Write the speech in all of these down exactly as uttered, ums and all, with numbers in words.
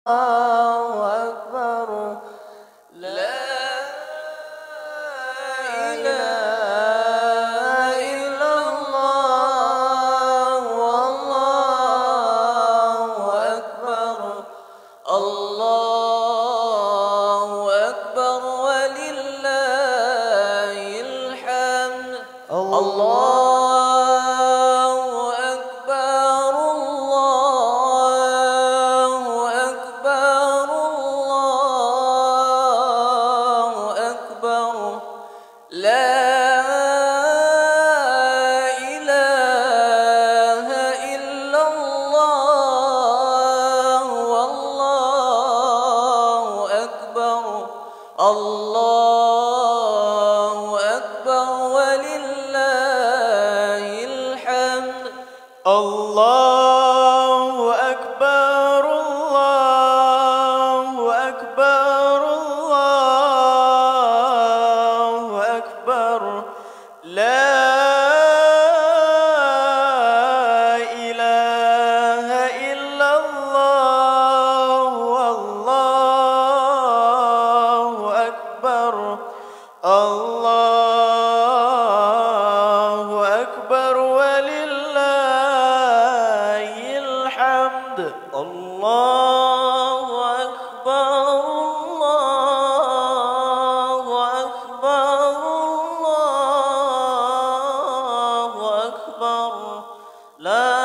الله أكبر. لا إله إلا الله، والله أكبر. الله أكبر ولله الحمد. الله أكبر، الله أكبر، الله أكبر. لا إله إلا الله، والله أكبر. الله أكبر ولله الحمد. الله أكبر، الله أكبر، الله أكبر. لا إله إلا الله، والله أكبر. الله أكبر ولله الحمد. الله أكبر، الله أكبر، الله أكبر. لا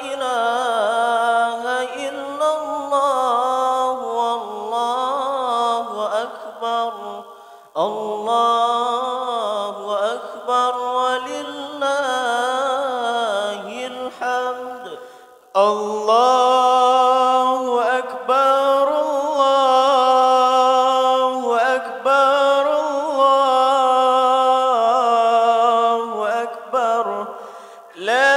إله إلا الله، والله أكبر. الله أكبر ولله الحمد. الله أكبر، الله أكبر، الله أكبر. لا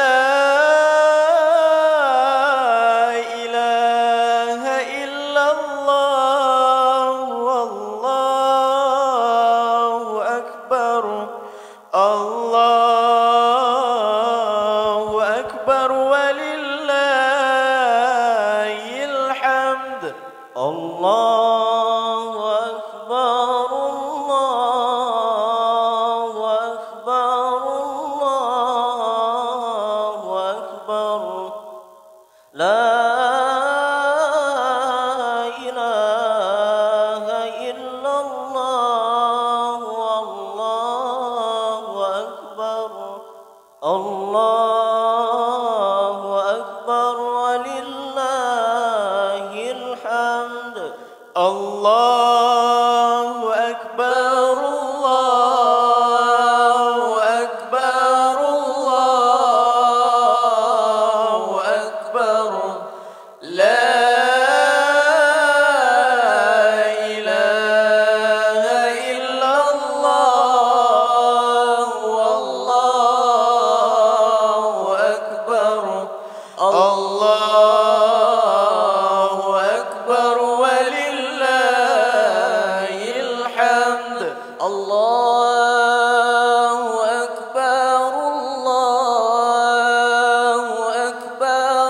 إله إلا الله، والله أكبر. الله أكبر ولله الحمد. الله أكبر، الله أكبر، الله أكبر. لا إله إلا الله، والله أكبر. الله أكبر ولله الحمد. الله أكبر، الله أكبر، الله أكبر. لا إله إلا الله، والله أكبر. الله أكبر ولله الحمد. الله أكبر، الله أكبر،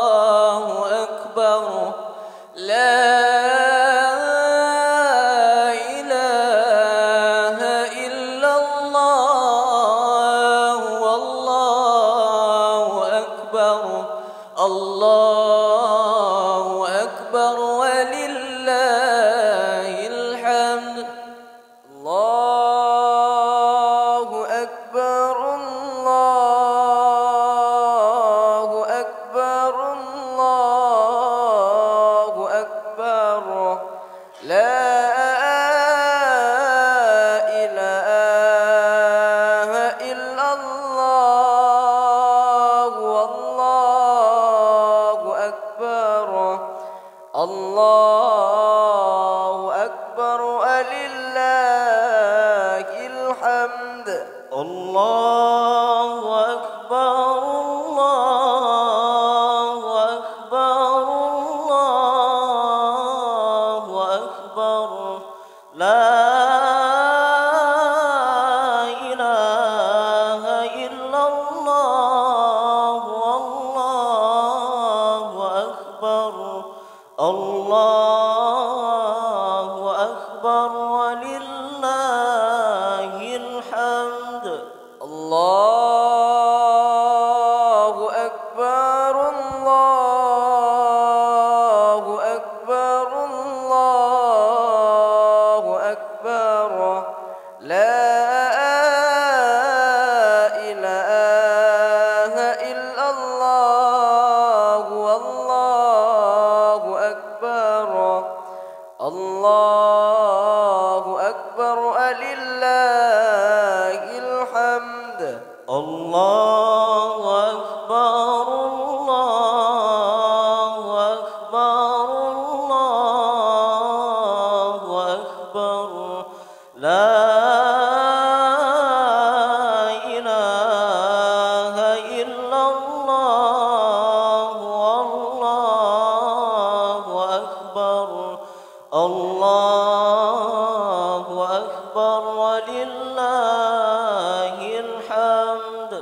الله أكبر. لا إله إلا الله، والله أكبر. الله أكبر ولله الحمد. الله أكبر، الله أكبر، الله أكبر. لا إله إلا الله، والله أكبر. الله أكبر ولله الحمد. الله أكبر، الله أكبر، الله أكبر. لا إله إلا الله، والله الله أكبر ولله الحمد. الله أكبر، الله أكبر، الله أكبر. لا إله إلا الله، والله أكبر. الله أكبر ولله الحمد. الله أكبر، الله أكبر، الله أكبر. لا إله إلا الله، والله أكبر. الله أكبر ولله الحمد.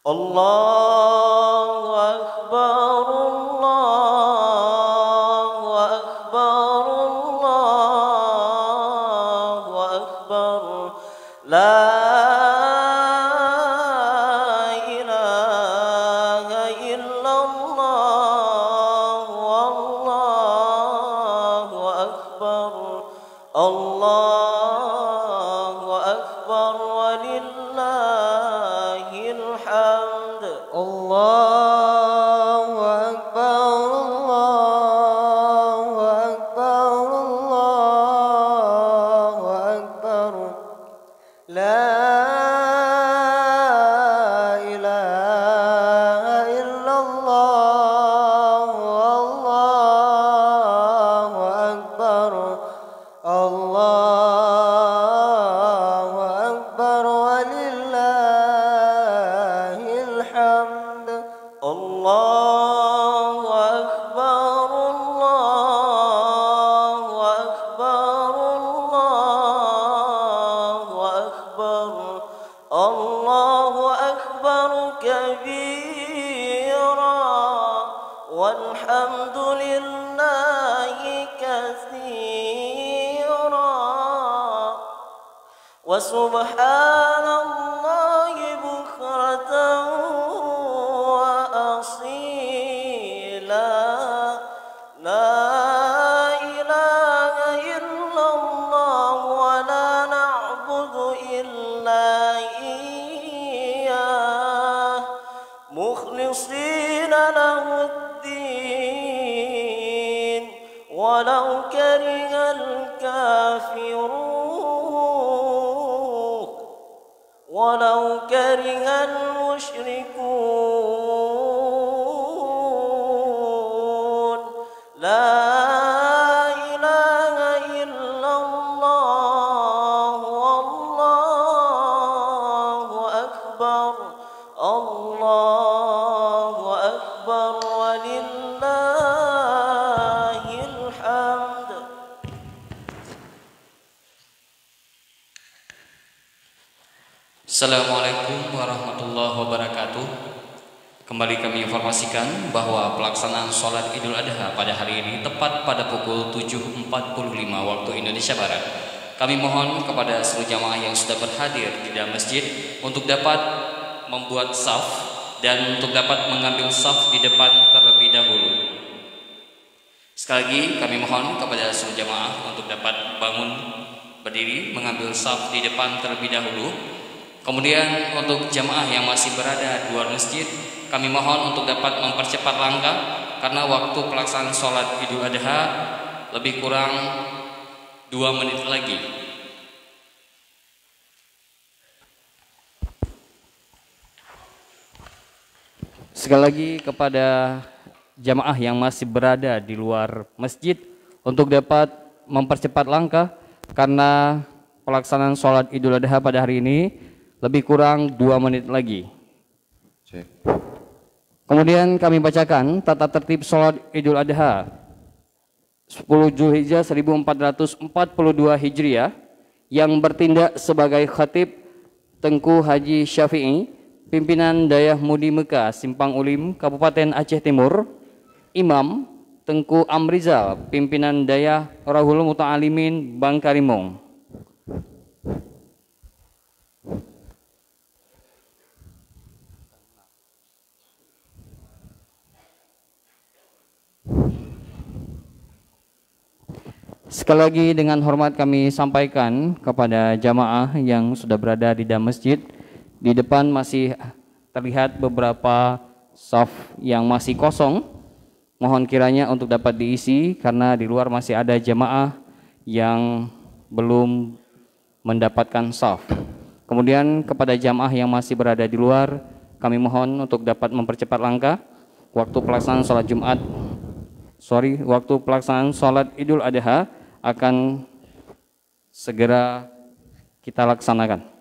الله أكبر، الله أكبر، الله أكبر. لا إله إلا الله، والله أكبر. الله أكبر ولله الحمد. الله أكبر، الله أكبر، الله أكبر. لا إله إلا الله، الله أكبر. الله أكبر ولله الحمد. الله أكبر، الله أكبر، الله أكبر. الله أكبر كبيرا، والحمد لله كثيرا، وسبحان الله بكرة وأصيلا. لا إله إلا الله، ولا نعبد إلا إياه، مخلصين له الدين، ولو كره الكافرون. ولو كره المشركون. لا إله إلا الله، والله أكبر، الله أكبر ولله الحمد. Assalamualaikum warahmatullahi wabarakatuh. Kembali kami informasikan bahwa pelaksanaan sholat Idul Adha pada hari ini tepat pada pukul tujuh empat puluh lima waktu Indonesia Barat. Kami mohon kepada seluruh jamaah yang sudah berhadir di dalam masjid untuk dapat membuat saf dan untuk dapat mengambil saf di depan terlebih dahulu. Sekali lagi, kami mohon kepada seluruh jamaah untuk dapat bangun berdiri, mengambil saf di depan terlebih dahulu. Kemudian, untuk jamaah yang masih berada di luar masjid, kami mohon untuk dapat mempercepat langkah, karena waktu pelaksanaan sholat Idul Adha lebih kurang dua menit lagi. Sekali lagi, kepada jamaah yang masih berada di luar masjid untuk dapat mempercepat langkah, karena pelaksanaan sholat Idul Adha pada hari ini lebih kurang dua menit lagi. Cek. Kemudian kami bacakan tata tertib sholat Idul Adha sepuluh Zulhijjah seribu empat ratus empat puluh dua Hijriah, yang bertindak sebagai khatib, Teungku Haji Syafi'i, Pimpinan Dayah Mudi Meuka Simpang Ulim, Kabupaten Aceh Timur, Imam Teungku Amrizal, Pimpinan Dayah Rahul Muta'alimin Bangkarimong. Sekali lagi dengan hormat kami sampaikan kepada jamaah yang sudah berada di dalam masjid. Di depan masih terlihat beberapa saf yang masih kosong. Mohon kiranya untuk dapat diisi karena di luar masih ada jamaah yang belum mendapatkan saf. Kemudian kepada jamaah yang masih berada di luar, kami mohon untuk dapat mempercepat langkah. Waktu pelaksanaan salat Jumat, sorry, waktu pelaksanaan salat Idul Adha akan segera kita laksanakan.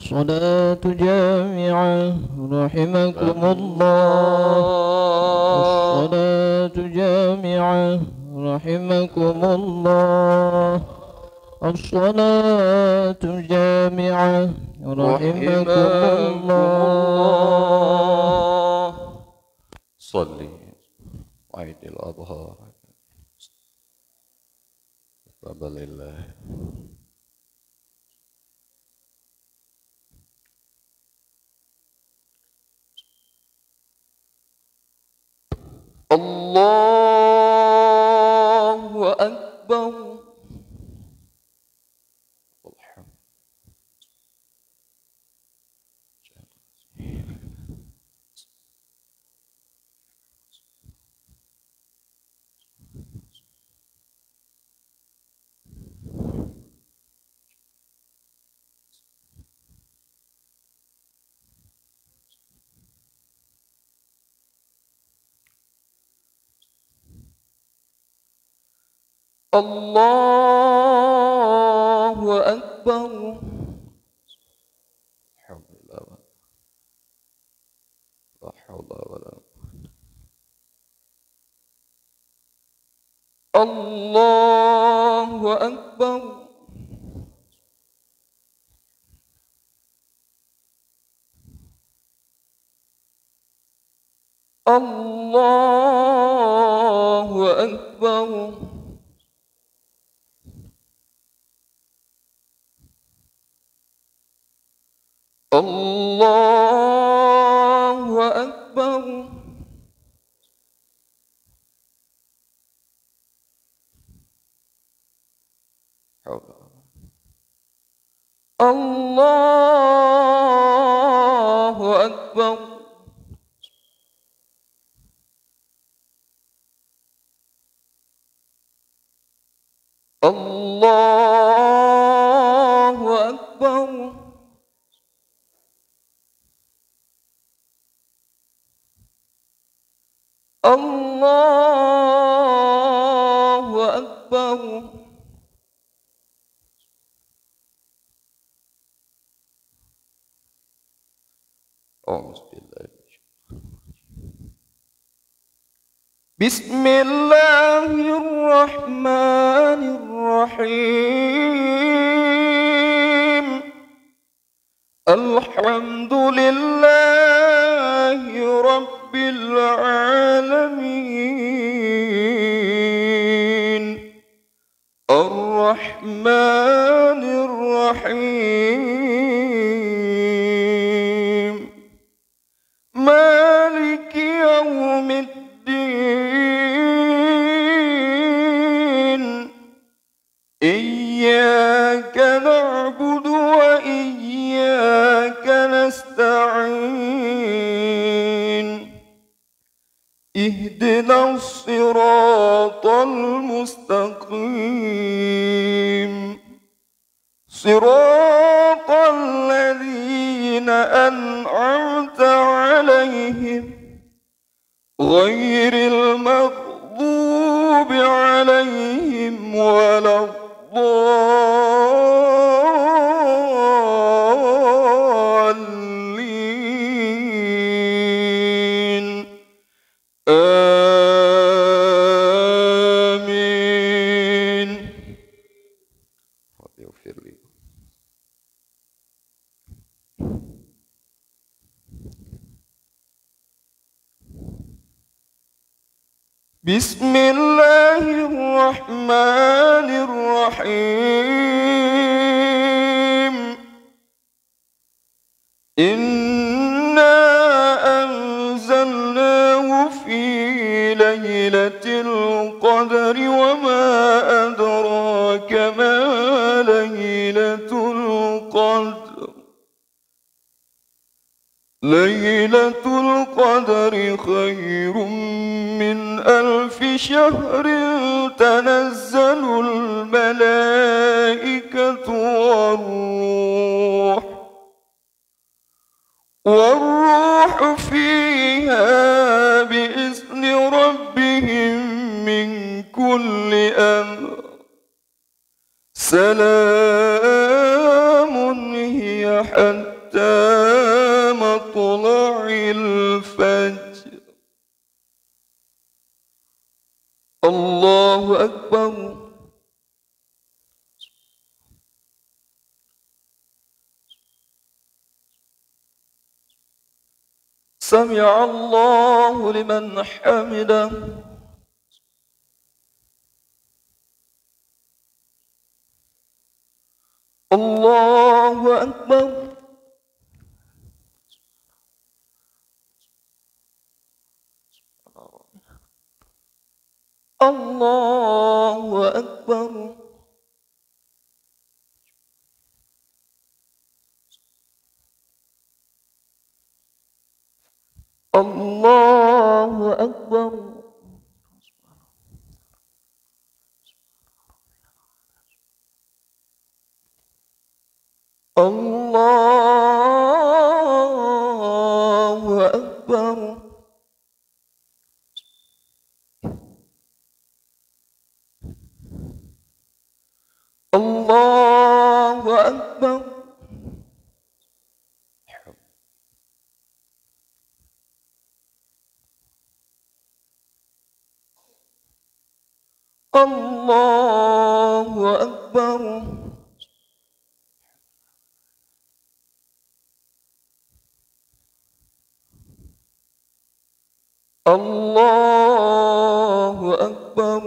صلاة جامعة رحمكم الله. الصلاة جامعة رحمكم الله. الصلاة جامعة رحمكم الله. صلي عيد الأضحى. تقبل الله. الله أكبر. الله أكبر. لا حول ولا قوة. الله أكبر. الله أكبر. الله أكبر. الله أكبر. الله أكبر. الله أكبر. أعوذ بالله من الشيطان الرجيم. بسم الله الرحمن الرحيم. الحمد لله رب العالمين. الرحمن الرحيم. مالك يوم الدين. إياك نعبد وإياك نستعين. اهدنا الصراط المستقيم. صراط الذين أنعمت عليهم غير المغضوب عليهم ولا الضالين. آمين. بسم الله الرحمن الرحيم. إنا أنزلناه في ليلة القدر وما أدراك ما ليلة القدر. ليلة القدر خير من ألف شهر. تنزل الملائكة والروح، والروح فيها بإذن ربهم من كل أمر. سلام هي حتى مطلع الفجر. الله أكبر. سمع الله لمن حمده. الله أكبر. الله أكبر. الله أكبر. الله أكبر. الله أكبر. الله أكبر.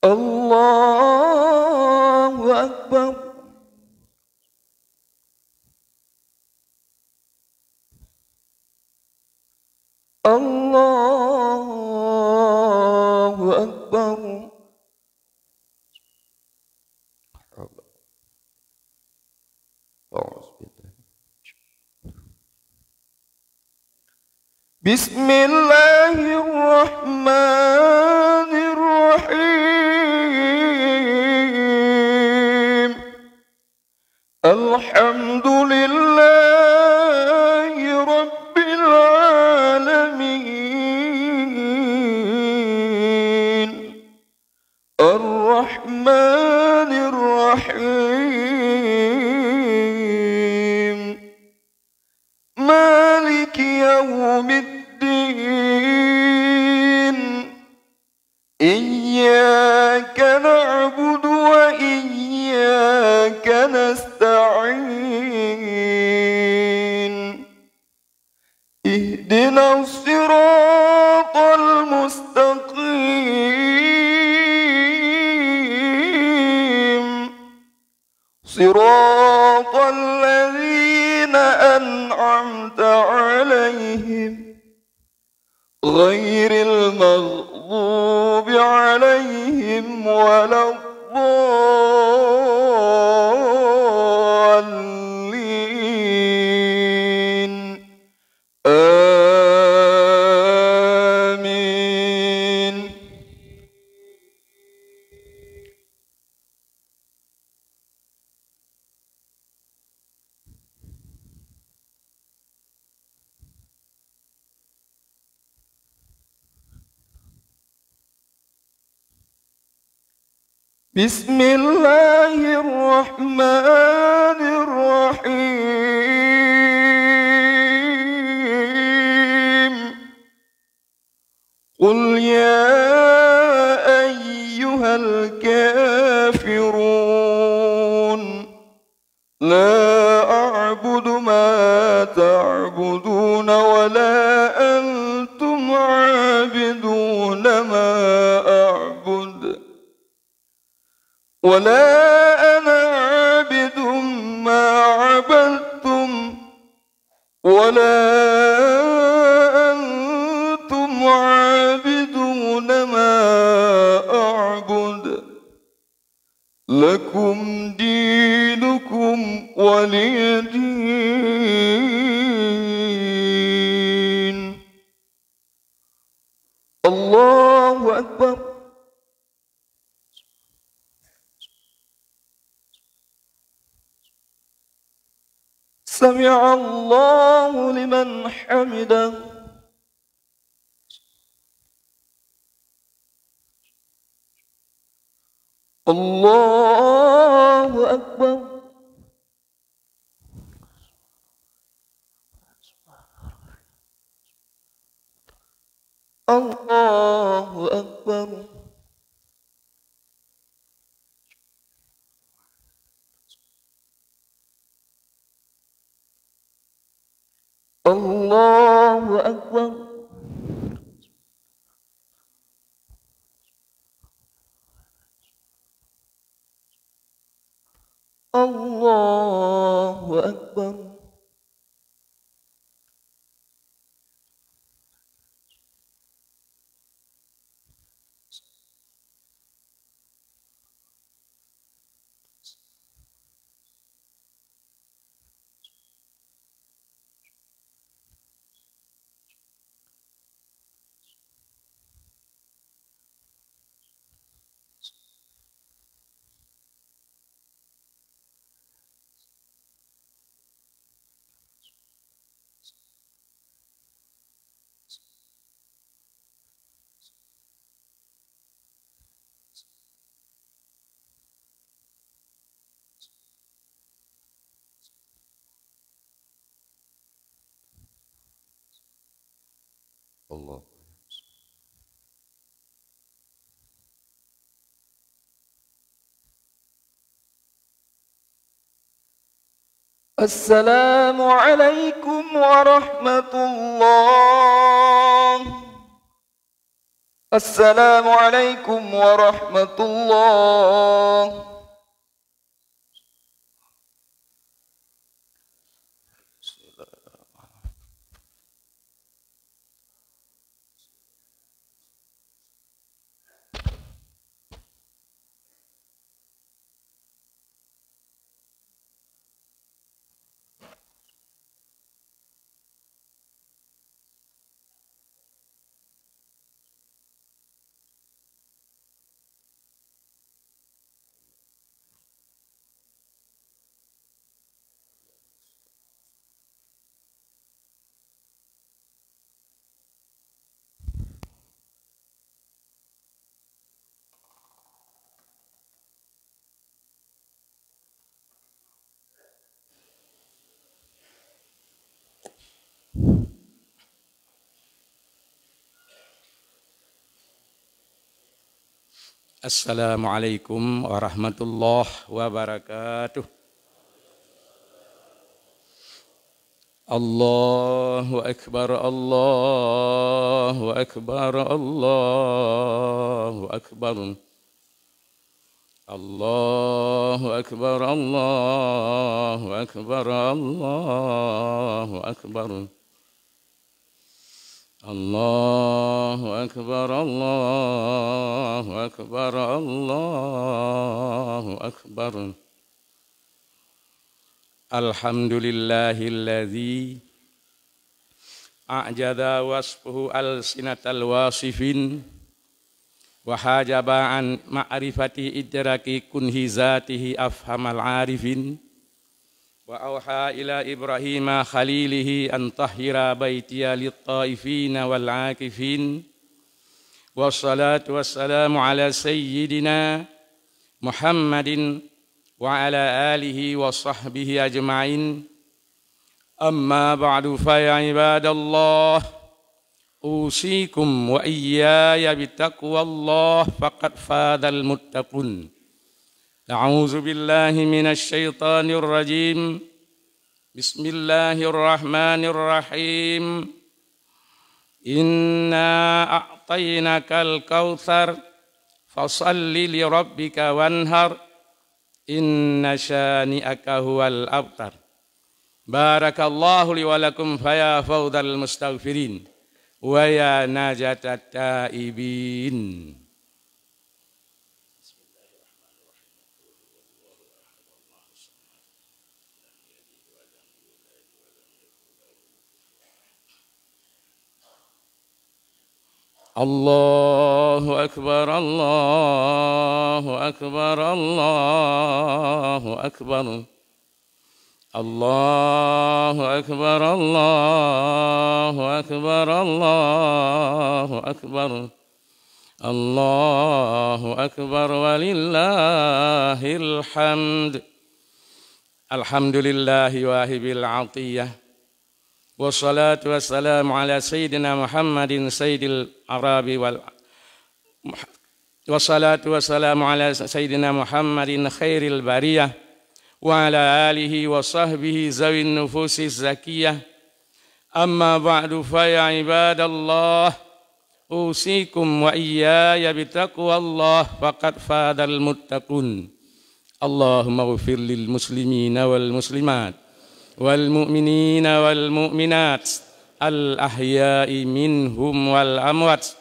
الله أكبر. الله أكبر. الله أكبر. بسم الله الرحمن الرحيم. الحمد لله رب العالمين. الرحمن الرحيم. مالك يوم الدين. إياك نعبد وإياك نستعين. اهدنا الصراط المستقيم. صراط الذين أنعمت عليهم غير المغضوب عليهم ولا الضالين. آمين. بسم الله الرحمن الرحيم. قل يا أيها الكافرون. لا أعبد ما ولا أنتم عابدون ما أعبد، ولا أنا عابد ما عبدتم، ولا أنتم عابدون ما أعبد. لكم دينكم ولي دين. الله أكبر. سمع الله لمن حمده. الله أكبر. الله أكبر. الله أكبر. الله أكبر. الله. السلام عليكم ورحمة الله. السلام عليكم ورحمة الله. السلام عليكم ورحمة الله وبركاته. الله أكبر، الله أكبر، الله أكبر. الله أكبر، الله أكبر، الله أكبر. الله أكبر، الله أكبر، الله أكبر. الحمد لله الذي أعجز وصفه ألسنة الواصفين، وحجب عن معرفة إدراك كنه ذاته أفهم العارفين، وأوحى إلى إبراهيم خليله أن طهر بيتي للطائفين والعاكفين، والصلاة والسلام على سيدنا محمد وعلى آله وصحبه أجمعين. أما بعد، فيا عباد الله، أوصيكم وإياي بتقوى الله، فقد فاز المتقون. أعوذ بالله من الشيطان الرجيم. بسم الله الرحمن الرحيم. Inna a'tainakal kautsar, fasalli li rabbika wanhar, inna syani'aka huwal abtar. Barakallahu li wa lakum, fa ya fawzal mustaghfirin wa ya najatat taibin. Allahu akbar, Allahu akbar, Allahu akbar. Allahu akbar, Allahu akbar, Allahu akbar. Allahu akbar walillahil hamd. Alhamdulillahi wahibil atiyah. Wassalatu wassalamu ala sayyidina Muhammadin sayyidil arabi wal, wassalatu wassalamu ala sayyidina Muhammadin khairil bariyah wa ala alihi wa sahbihi zawin nufusiz zakiyah. Amma ba'du, fa ya ibadallah, usikum wa iyyaya bitaqwallah, faqad fadal muttaqun. Allahumma ghfir lil muslimina wal muslimat, wal mu'minina wal mu'minat, al ahya'i minhum wal amwat.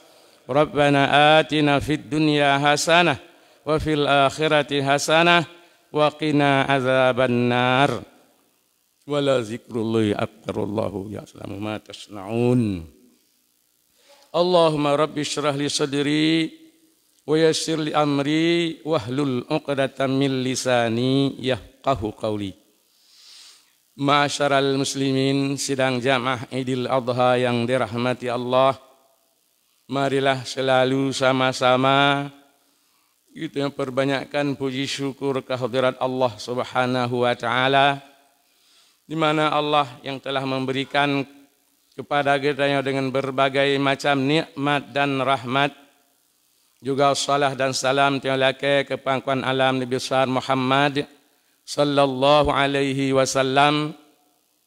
Rabbana atina fid dunya hasanah, wa fil akhirati hasanah, wa qina azaban nar. Wala zikrullahi akbar, wallahu ya'lamu ma tasna'un. Allahumma rabbi syrah li sadri wa yassir li amri wahlul 'uqdatam min lisani yafqahu qauli. Ma'asyaral muslimin, sidang jamaah Idul Adha yang dirahmati Allah, marilah selalu sama-sama kita perbanyakkan puji syukur kehadirat Allah Subhanahu wa Ta'ala, di mana Allah yang telah memberikan kepada kita dengan berbagai macam nikmat dan rahmat. Juga salat dan salam teungoh lakée keu pangkuan alam Nabi besar Muhammad sallallahu alaihi wasallam,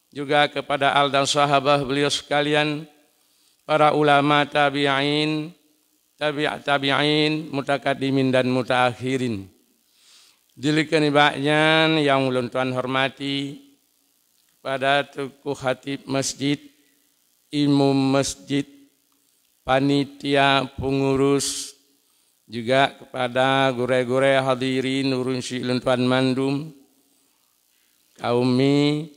juga kepada al dan sahabat beliau sekalian, para ulama tabi'in, tabi' tabi'in, mutakaddimin dan mutaakhirin. Di likot nibak nyan nyang ulôn tuan hormati, kepada tuku khatib masjid, imum masjid, panitia pengurus, juga kepada gurée-gurée hadirin ureuëng syik lôn tuan mandum, kaum mi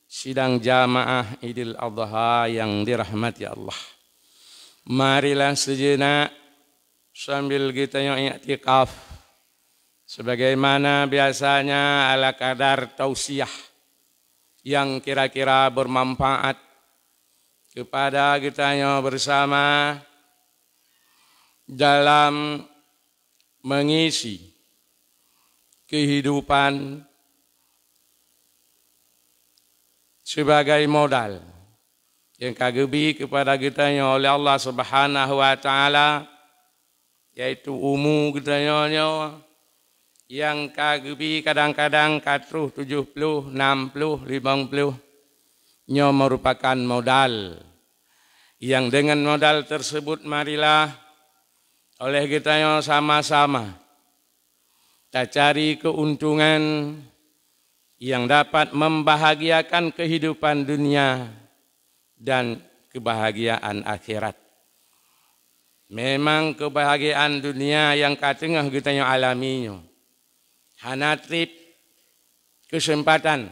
sidang jamaah Idul Adha yang dirahmati Allah. Marilah sejenak sambil geutanyoe iktikaf, sebagaimana biasanya ala kadar tausiah yang kira-kira bermanfaat kepada geutanyoe bersama dalam mengisi kehidupan sebagai modal yang ka geubi kepada geutanyoe oleh Allah Subhanahu wa Ta'ala, yaitu umu geutanyoe nyoe nyang ka geubi kadang-kadang ka troh tujoh ploh, nam ploh, limong ploh. Nyoe merupakan modal. Yang dengan modal tersebut, marilah oleh geutanyoe sama-sama tacari keuntungan yang dapat membahagiakan kehidupan dunia dan kebahagiaan akhirat. Memang kebahagiaan dunia yang ka teungoh geutanyoe alami nyoe hana treb keuseumpatan.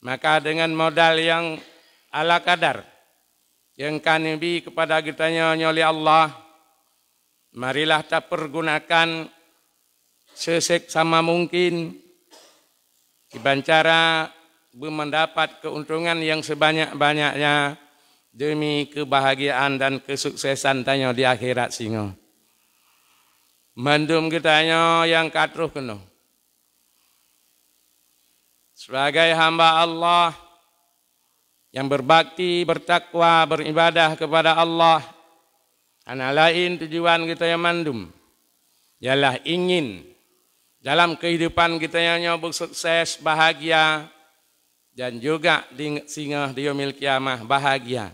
Maka dengan modal yang ala kadar yang ka neubi kepada geutanyoe nyoe lé Allah, marilah tapeurgunakan seseksama mungkin kiban cara beumeundapat keuntungan nyang seubanyak-banyaknya demi keubahagiaan dan keusuksesan tanyoe di akhirat singoh. Mandum geutanyoe nyang ka troh keunoe sebagai hamba Allah, nyang berbakti, bertakwa, beribadah kepada Allah, hana laén tujuan geutanyoe mandum ialah ingin dalam kehidupan geutanyoe nyoe beusukses, bahagia, dan juga di singoh di Yaumil Qiyamah bahagia.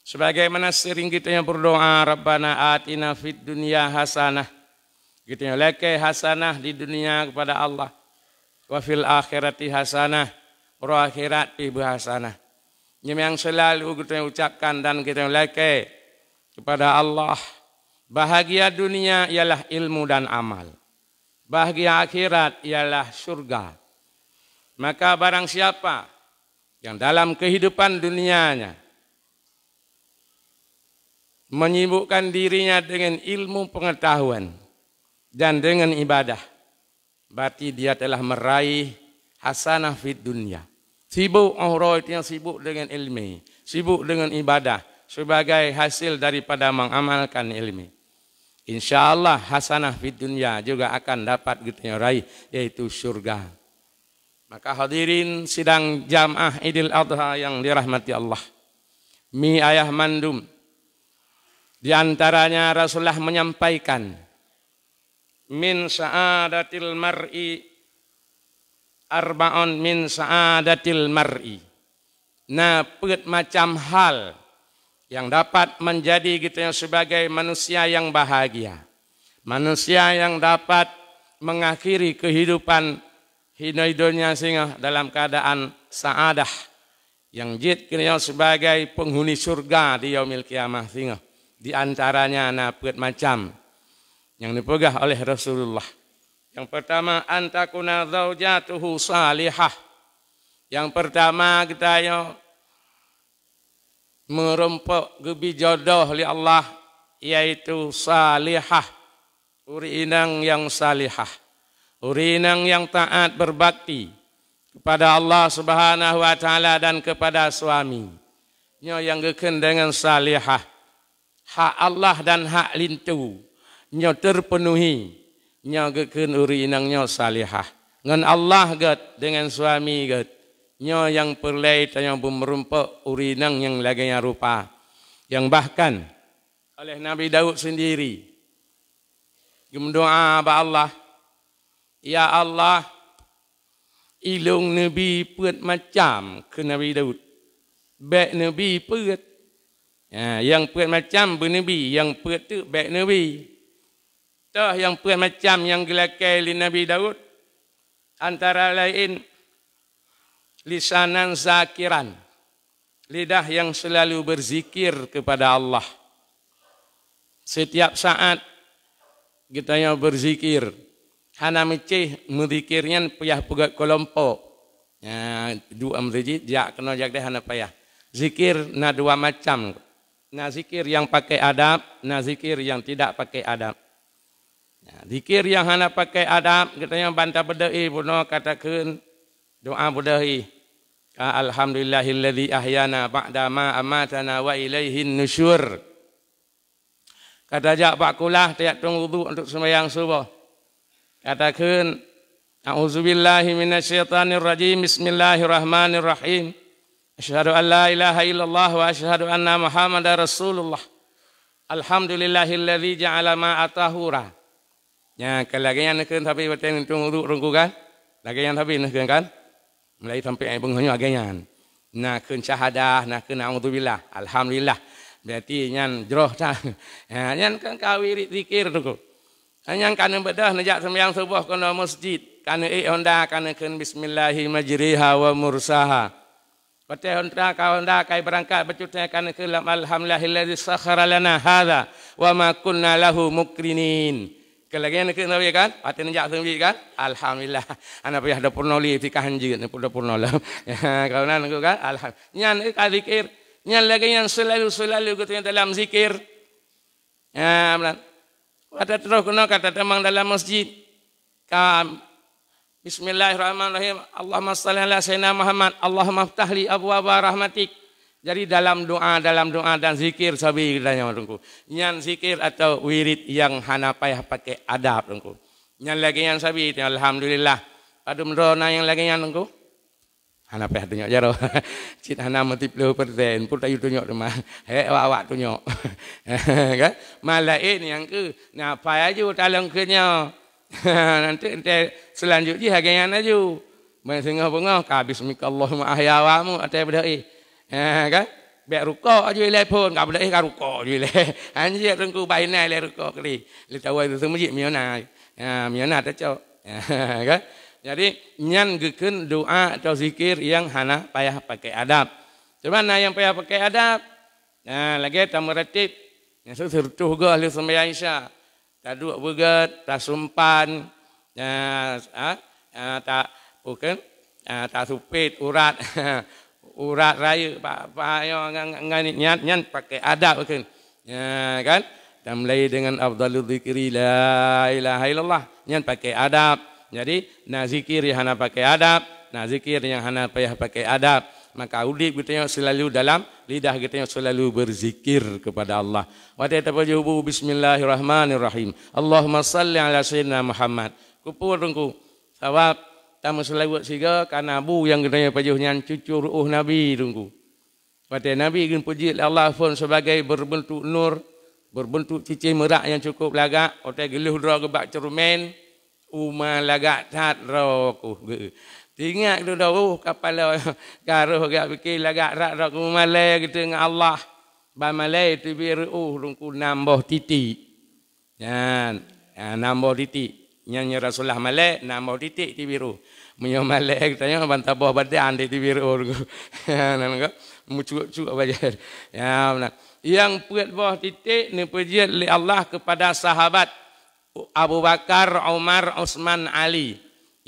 Sebagaimana sering geutanyoe berdoa, "Rabbana atina fid dunya hasanah." Geutanyoe lakée hasanah di dunia kepada Allah. "Wa fil akhirati hasanah." Uroe akhirat pih beuhasanah. Nyoe nyang selalu geutanyoe ucapkan dan geutanyoe lakée kepada Allah. Bahagia dunia ialah ilmu dan amal. Bahagia akhirat ialah syurga. Maka barang siapa yang dalam kehidupan dunianya menyibukkan dirinya dengan ilmu pengetahuan dan dengan ibadah, berarti dia telah meraih hasanah fid dunya. Sibuk, oh, roh itu yang sibuk dengan ilmu, sibuk dengan ibadah sebagai hasil daripada mengamalkan ilmu. Insya Allah hasanah fid dunya juga akan dapat geutanyoe raih, yaitu syurga. Maka hadirin sidang jamaah Idul Adha yang dirahmati Allah. Mi ayah mandum. Di antaranya Rasulullah menyampaikan, "Min sa'adatil mar'i arba'un, min sa'adatil mar'i." Na peuet macam hal yang dapat menjadi geutanyoe sebagai manusia yang bahagia. Manusia yang dapat mengakhiri kehidupan hinoe donya singoh dalam keadaan sa'adah. Nyang jeuet keu nyoe sebagai penghuni syurga di Yaumil Qiyamah singoh. Di antaranya na peuet macam nyang neupeugah oleh Rasulullah. Nyang pertama, "An takuna zaujatuhu salihah." Nyang pertama, geutanyoe meurumpok geubi jodoh lé Allah, yaitu salihah. Ureuëng inong nyang salihah, ureuëng inong nyang taat berbakti kepada Allah Subhanahu wa Taala dan kepada suami. Nyoe nyang geukheun deungon salihah. Hak Allah dan hak linto nyoe terpenuhi, nyoe geukheun ureuëng inong nyoe salihah. Ngon Allah gét, deungon suami gét. Nyoe nyang peureulée tanyoe beumeurumpok ureuëng inong nyang lagée nyan rupa. Nyang bahkan oleh Nabi Daud sendiri geumeudoá bak Allah, "Ya Allah, ilong neubi peuet macam," kheun Nabi Daud. "Bék neubi peuet." Ha, nyang peuet macam beuneubi, nyang peuet teuk bék neubi. Toh nyang peuet macam nyang geulakée lé Nabi Daud, antara laén lisanan zakiran, lidah yang selalu berzikir kepada Allah. Setiap saat geutanyoe berzikir, hana meucéh meuzikir nyan payah peugét keulompok. Nya, duek meuseujid, jak keunoe jak deh hana payah. Zikir na dua macam. Na zikir nyang pakai adab, na zikir nyang tidak pakai adab. Nah, zikir nyang hana pakai adab, geutanyoe ban tabeudôh bunoe ka takheun doá beudôh, "Alhamdulillahilladzi ahyana ba'da ma amatana wa ilaihin nusyur." Ka tajak bak kulah, tajak tueng wudhu untuk seumayang suboh. Ka takheun, "A'udzubillahi minasyaitonirrajim. Bismillahirrahmanirrahim. Asyhadu an la ilaha illallah wa asyhadu anna Muhammadar Rasulullah. Alhamdulillahilladzi ja'ala ma'a tahura." Nya, ka lagée nyan neukheun sabe watée neuteueng uduk Teungku kan? Lagée nyan sabe neukheun kan? Mulai sampai beungoh nyoe lagée nyan. Na kheun syahadah, na kheun a'udzubillah, alhamdulillah. Berarti nyan jroh that. Ha, nyan kan ka wirid zikir Teungku. Ha, nyan ka neubeudôh neujak seumayang suboh keunoe meuseujid. Ka neuék honda, ka neukheun bismillahi majriha wa mursaha. Watée honda ka, honda ka ibeurangkat beucutéh ka neukheun lam, "Alhamdulillahilladzi sakhkhara lana hadza wa ma kunna lahu muqrinin." Keu lagée neukheun sabe kan? Watée neujak seumeubit kan? Alhamdulillah. Hana payah dapur noli tikah hanjeuet dapur noli. Kalau na neukheun kan? Alham-, nyan ka zikir. Nyan lagée nyan seulalu-seulalu geutanyoe dalam zikir. Ya, meunan. Watée troh keunoe ka tatamong dalam meuseujid. Ka, "Bismillahirrahmanirrahim. Allahumma shalli ala sayyidina Muhammad. Allahumma ftah li abwaaba rahmatik." Jadi dalam doa, dalam doa dan zikir sabe geutanyoe Teungku. Nyan zikir atau wirid nyang hana payah pakai adab Teungku. Nyan lagée nyan sabe, alhamdulillah. Padum droe na nyang lagée nyan Teungku? Hana payah tunyok jaroe. Cit hana meuti ploh persen pun tayue tunyok teuma. Hék awak-awak tunyok. Kan? Malaén nyang keu, na pai aju talong keu nyoe. Nanti, nanti selanjut jih lagée nyan aju. Ban singoh beungoh ka bismikallahumma ahya wa amu até beudôh. Ha, kan? Bèk rukok ju ilèe phôn, ka beudôh ka rukok ju ilèe. Hanjeuet Teungku, bah inan ilèe rukok keudéh. Lé tawa itu meujieb miona. Ya, miona tacok. Ya, kan? Jadi, nyan geukheun doa atau zikir nyang hana payah pakai adab. Cuma na nyang payah pakai adab. Nah, lagèe tameuratéb. Nyang seureutôh goh lheueh seumbahyang Isya. Taduek beugèt, tasumpan, ah, ah, ah, ta-, bukan, ah, tasupet urat, urat rayeuk, pa-, pa-, nyan, nyan, nyan, nyan pakai adab, bukan. Ya, kan? Tamulai dengan afdhalul dzikri la ilaha illallah. Nyan pakai adab. Jadi, na zikir nyang hana pakai adab, na zikir nyang hana payah pakai adab. Maka udép geutanyoe seulalu dalam lidah geutanyoe seulalu berzikir kepada Allah. Watèe tapajoh bu, bismillahirrahmanirrahim. Allahumma shalli ala sayyidina Muhammad. Keupeue Teungku? Sabab tameuseulaweuet sigoe kareuna bu nyang geutanyoe pajoh nyan cucu ru'uh Nabi Teungku. Watèe Nabi geupeujeuet lé Allah phôn sebagai berbentuk nur, berbentuk cicém meurak nyang cukup lagak, watèe geulheueh droe geuh bak ceureumen, uma lagak that droe ku. Teuingat dudoe, oh, kapala ka roh gak pike lagak that droe ku, malèe geutanyoe ngon Allah. Ban malèe teubiet ru'uh Teungku nam boh titik. Nyan, ha, nam boh titik. Nyan, nyan Rasulullah malèe, nam boh titik teubiet ru'uh. Meunyoe malèe geutanyoe ban saboh badan teubiet ru'uh. Nyan, nyan, meucuek-cuek badan. Ya, beuna. Nyang peuet boh titik neupeujeuet lé Allah kepada sahabat Abu Bakar, Umar, Utsman, Ali.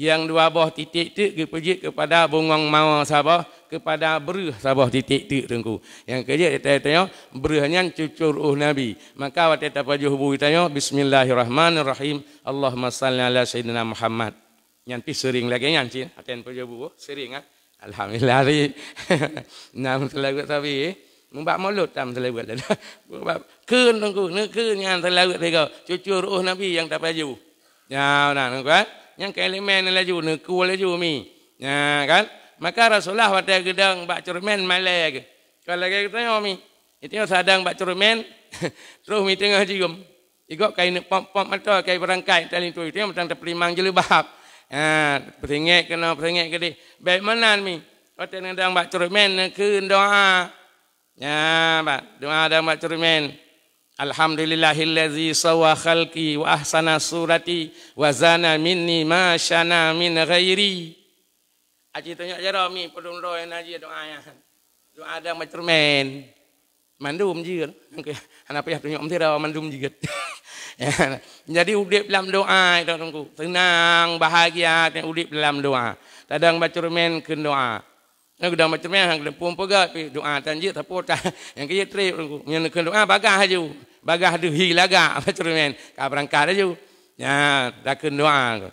Nyang dua boh titik teuk geupeujeuet keupada bungöng mawa saboh, keupada breuh saboh titik teuk Teungku. Nyang keujeuet tanyoe, breuh nyan cucu ru'uh Nabi. Maka watèe tapajoh bu tanyoe, bismillahirrahmanirrahim. Allahumma shalli ala sayyidina Muhammad. Nyan pih seuring lagèe nyan cit, watèe pajoh bu, seuring, ah. Alhamdulillah, ri. Nam seulaweuet sabe, eh. Mubak mulod tam seulaweuet. Kheun Teungku, neukheun nyan seulaweuet sigoe. Cucu ru'uh Nabi nyang tapajoh. Ya, nah, kan? Nyang keu elemen laju, neukue laju mi. Ya, kan? Maka Rasulullah watèe geudong bak ceureumen malèe geuh. Kon lagèe geutanyoe mi. Geutanyoe sadang bak ceureumen, terus mi teungoh jiyum. Igoe kai neupop-pop mata, kai beurangkat talintui. Geutanyoe mantong tapeulimang jilbab. Ha, peusinget keunoe, peusinget keudéh. Bèk meunan mi. Watèe neudong bak ceureumen, neukheun doa. Nyan, bah, doa dan bak ceureumen. Alhamdulillahilladzi sawwa khalqi wa ahsana surati wa zana minni ma syana min ghairi. Aci tunyok jaroe mi peudum droe na jih doa nyan. Doa dan bak ceureumen. Mandum jeuet. Hana payah tunyok meusidroe, mandum jeuet. Ya. Jadi udép lam doa itu Teungku. Seunang, bahagia, udép dalam doa. Tadong bak ceureumen kheun doa. Nyoe geudong bak ceureumen, han geudong peugah pih doa tan jeuet sapeue tan. Nyang keu jeuet trép Teungku. Nyan kheun doa bagah laju. Bagah deuh hi lagak bak ceureumen. Ka beurangkat laju. Nyan, takheun doa.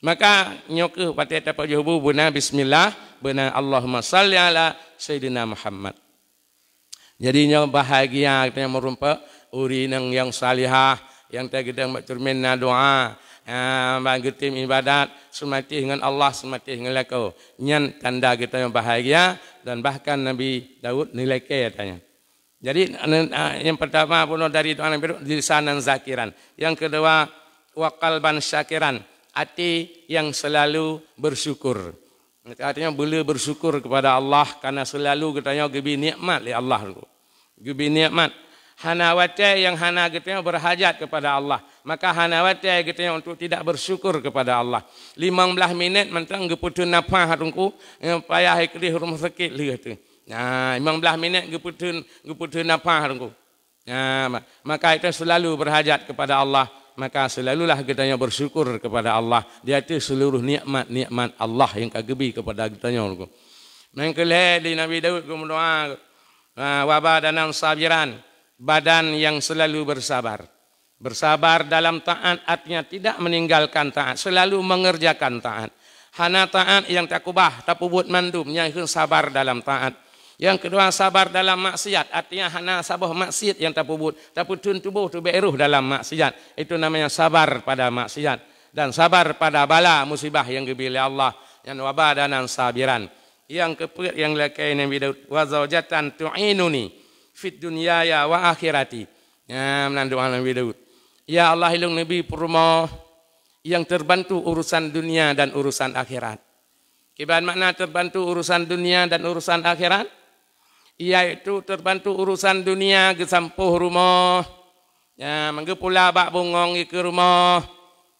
Maka nyoe kheueh watèe tapajoh bu beuna bismillah, beuna Allahumma shalli ala sayyidina Muhammad. Jadi nyoe bahagia geutanyoe meurumpok ureueng nyang salihah, nyang tageudong bak ceureumen na doa, ha, ban geutem ibadat, seumatéh ngon Allah, seumatéh ngon lakoe. Nyan tanda geutanyoe bahagia, dan bahkan Nabi Daud neulakèe tanyoe. Jadi, ane-, a, nyang pertama bunoe dari doa Nabi Daud, lisanan zakiran. Nyang keudua, wa qalban syakiran, até nyang seulalu bersyukur. Artinya, beu le bersyukur kepada Allah karena selalu geutanyoe geubri nikmat lé Allah. Geubri nikmat. Hana watèe nyang hana geutanyoe berhajat kepada Allah. Maka hana watèe geutanyoe untuk tidak bersyukur kepada Allah. Limong blaih minét mantong geupeutheun nafah Teungku, nyang payah keudéh rumoh sakét lheueh teuh. Nah, limong blaih minét geupeutheun, geupeutheun nafah Teungku. Ya, ma-, maka itu selalu berhajat kepada Allah, maka selalulah geutanyoe bersyukur kepada Allah di atas seluruh nikmat-nikmat Allah nyang ka geubri kepada geutanyoe. Nyang keu lhèe di Nabi Daud geumeudoa, ha, "Wa badanan sabiran," badan yang selalu bersabar. Bersabar dalam taat artinya tidak meninggalkan taat, selalu mengerjakan taat. Hana taat nyang takubah, tapeubuet mandum, nyan kheun sabar dalam taat. Nyang keudua, sabar dalam maksiat, artinya hana saboh maksiat nyang tapeubuet, tapeutheun tuboh teuh bèk rôh dalam maksiat. Itu namanya sabar pada maksiat. Dan sabar pada bala musibah nyang geubri lé Allah. Nyan wa badanan sabiran. Nyang keupeuet nyang lakèe Nabi Daud, "Wa zaujatan tu'inuni fid dunyaya wa akhirati." Nyan meunan doa Nabi Daud. Ya Allah, ilôn neubri peurumoh nyang terbantu urusan dunia dan urusan akhirat. Kiban makna terbantu urusan dunia dan urusan akhirat? Yaitu teubantu urusan dunia, geusampôh rumoh. Ya, meugeupula bak bungong ikeue rumoh.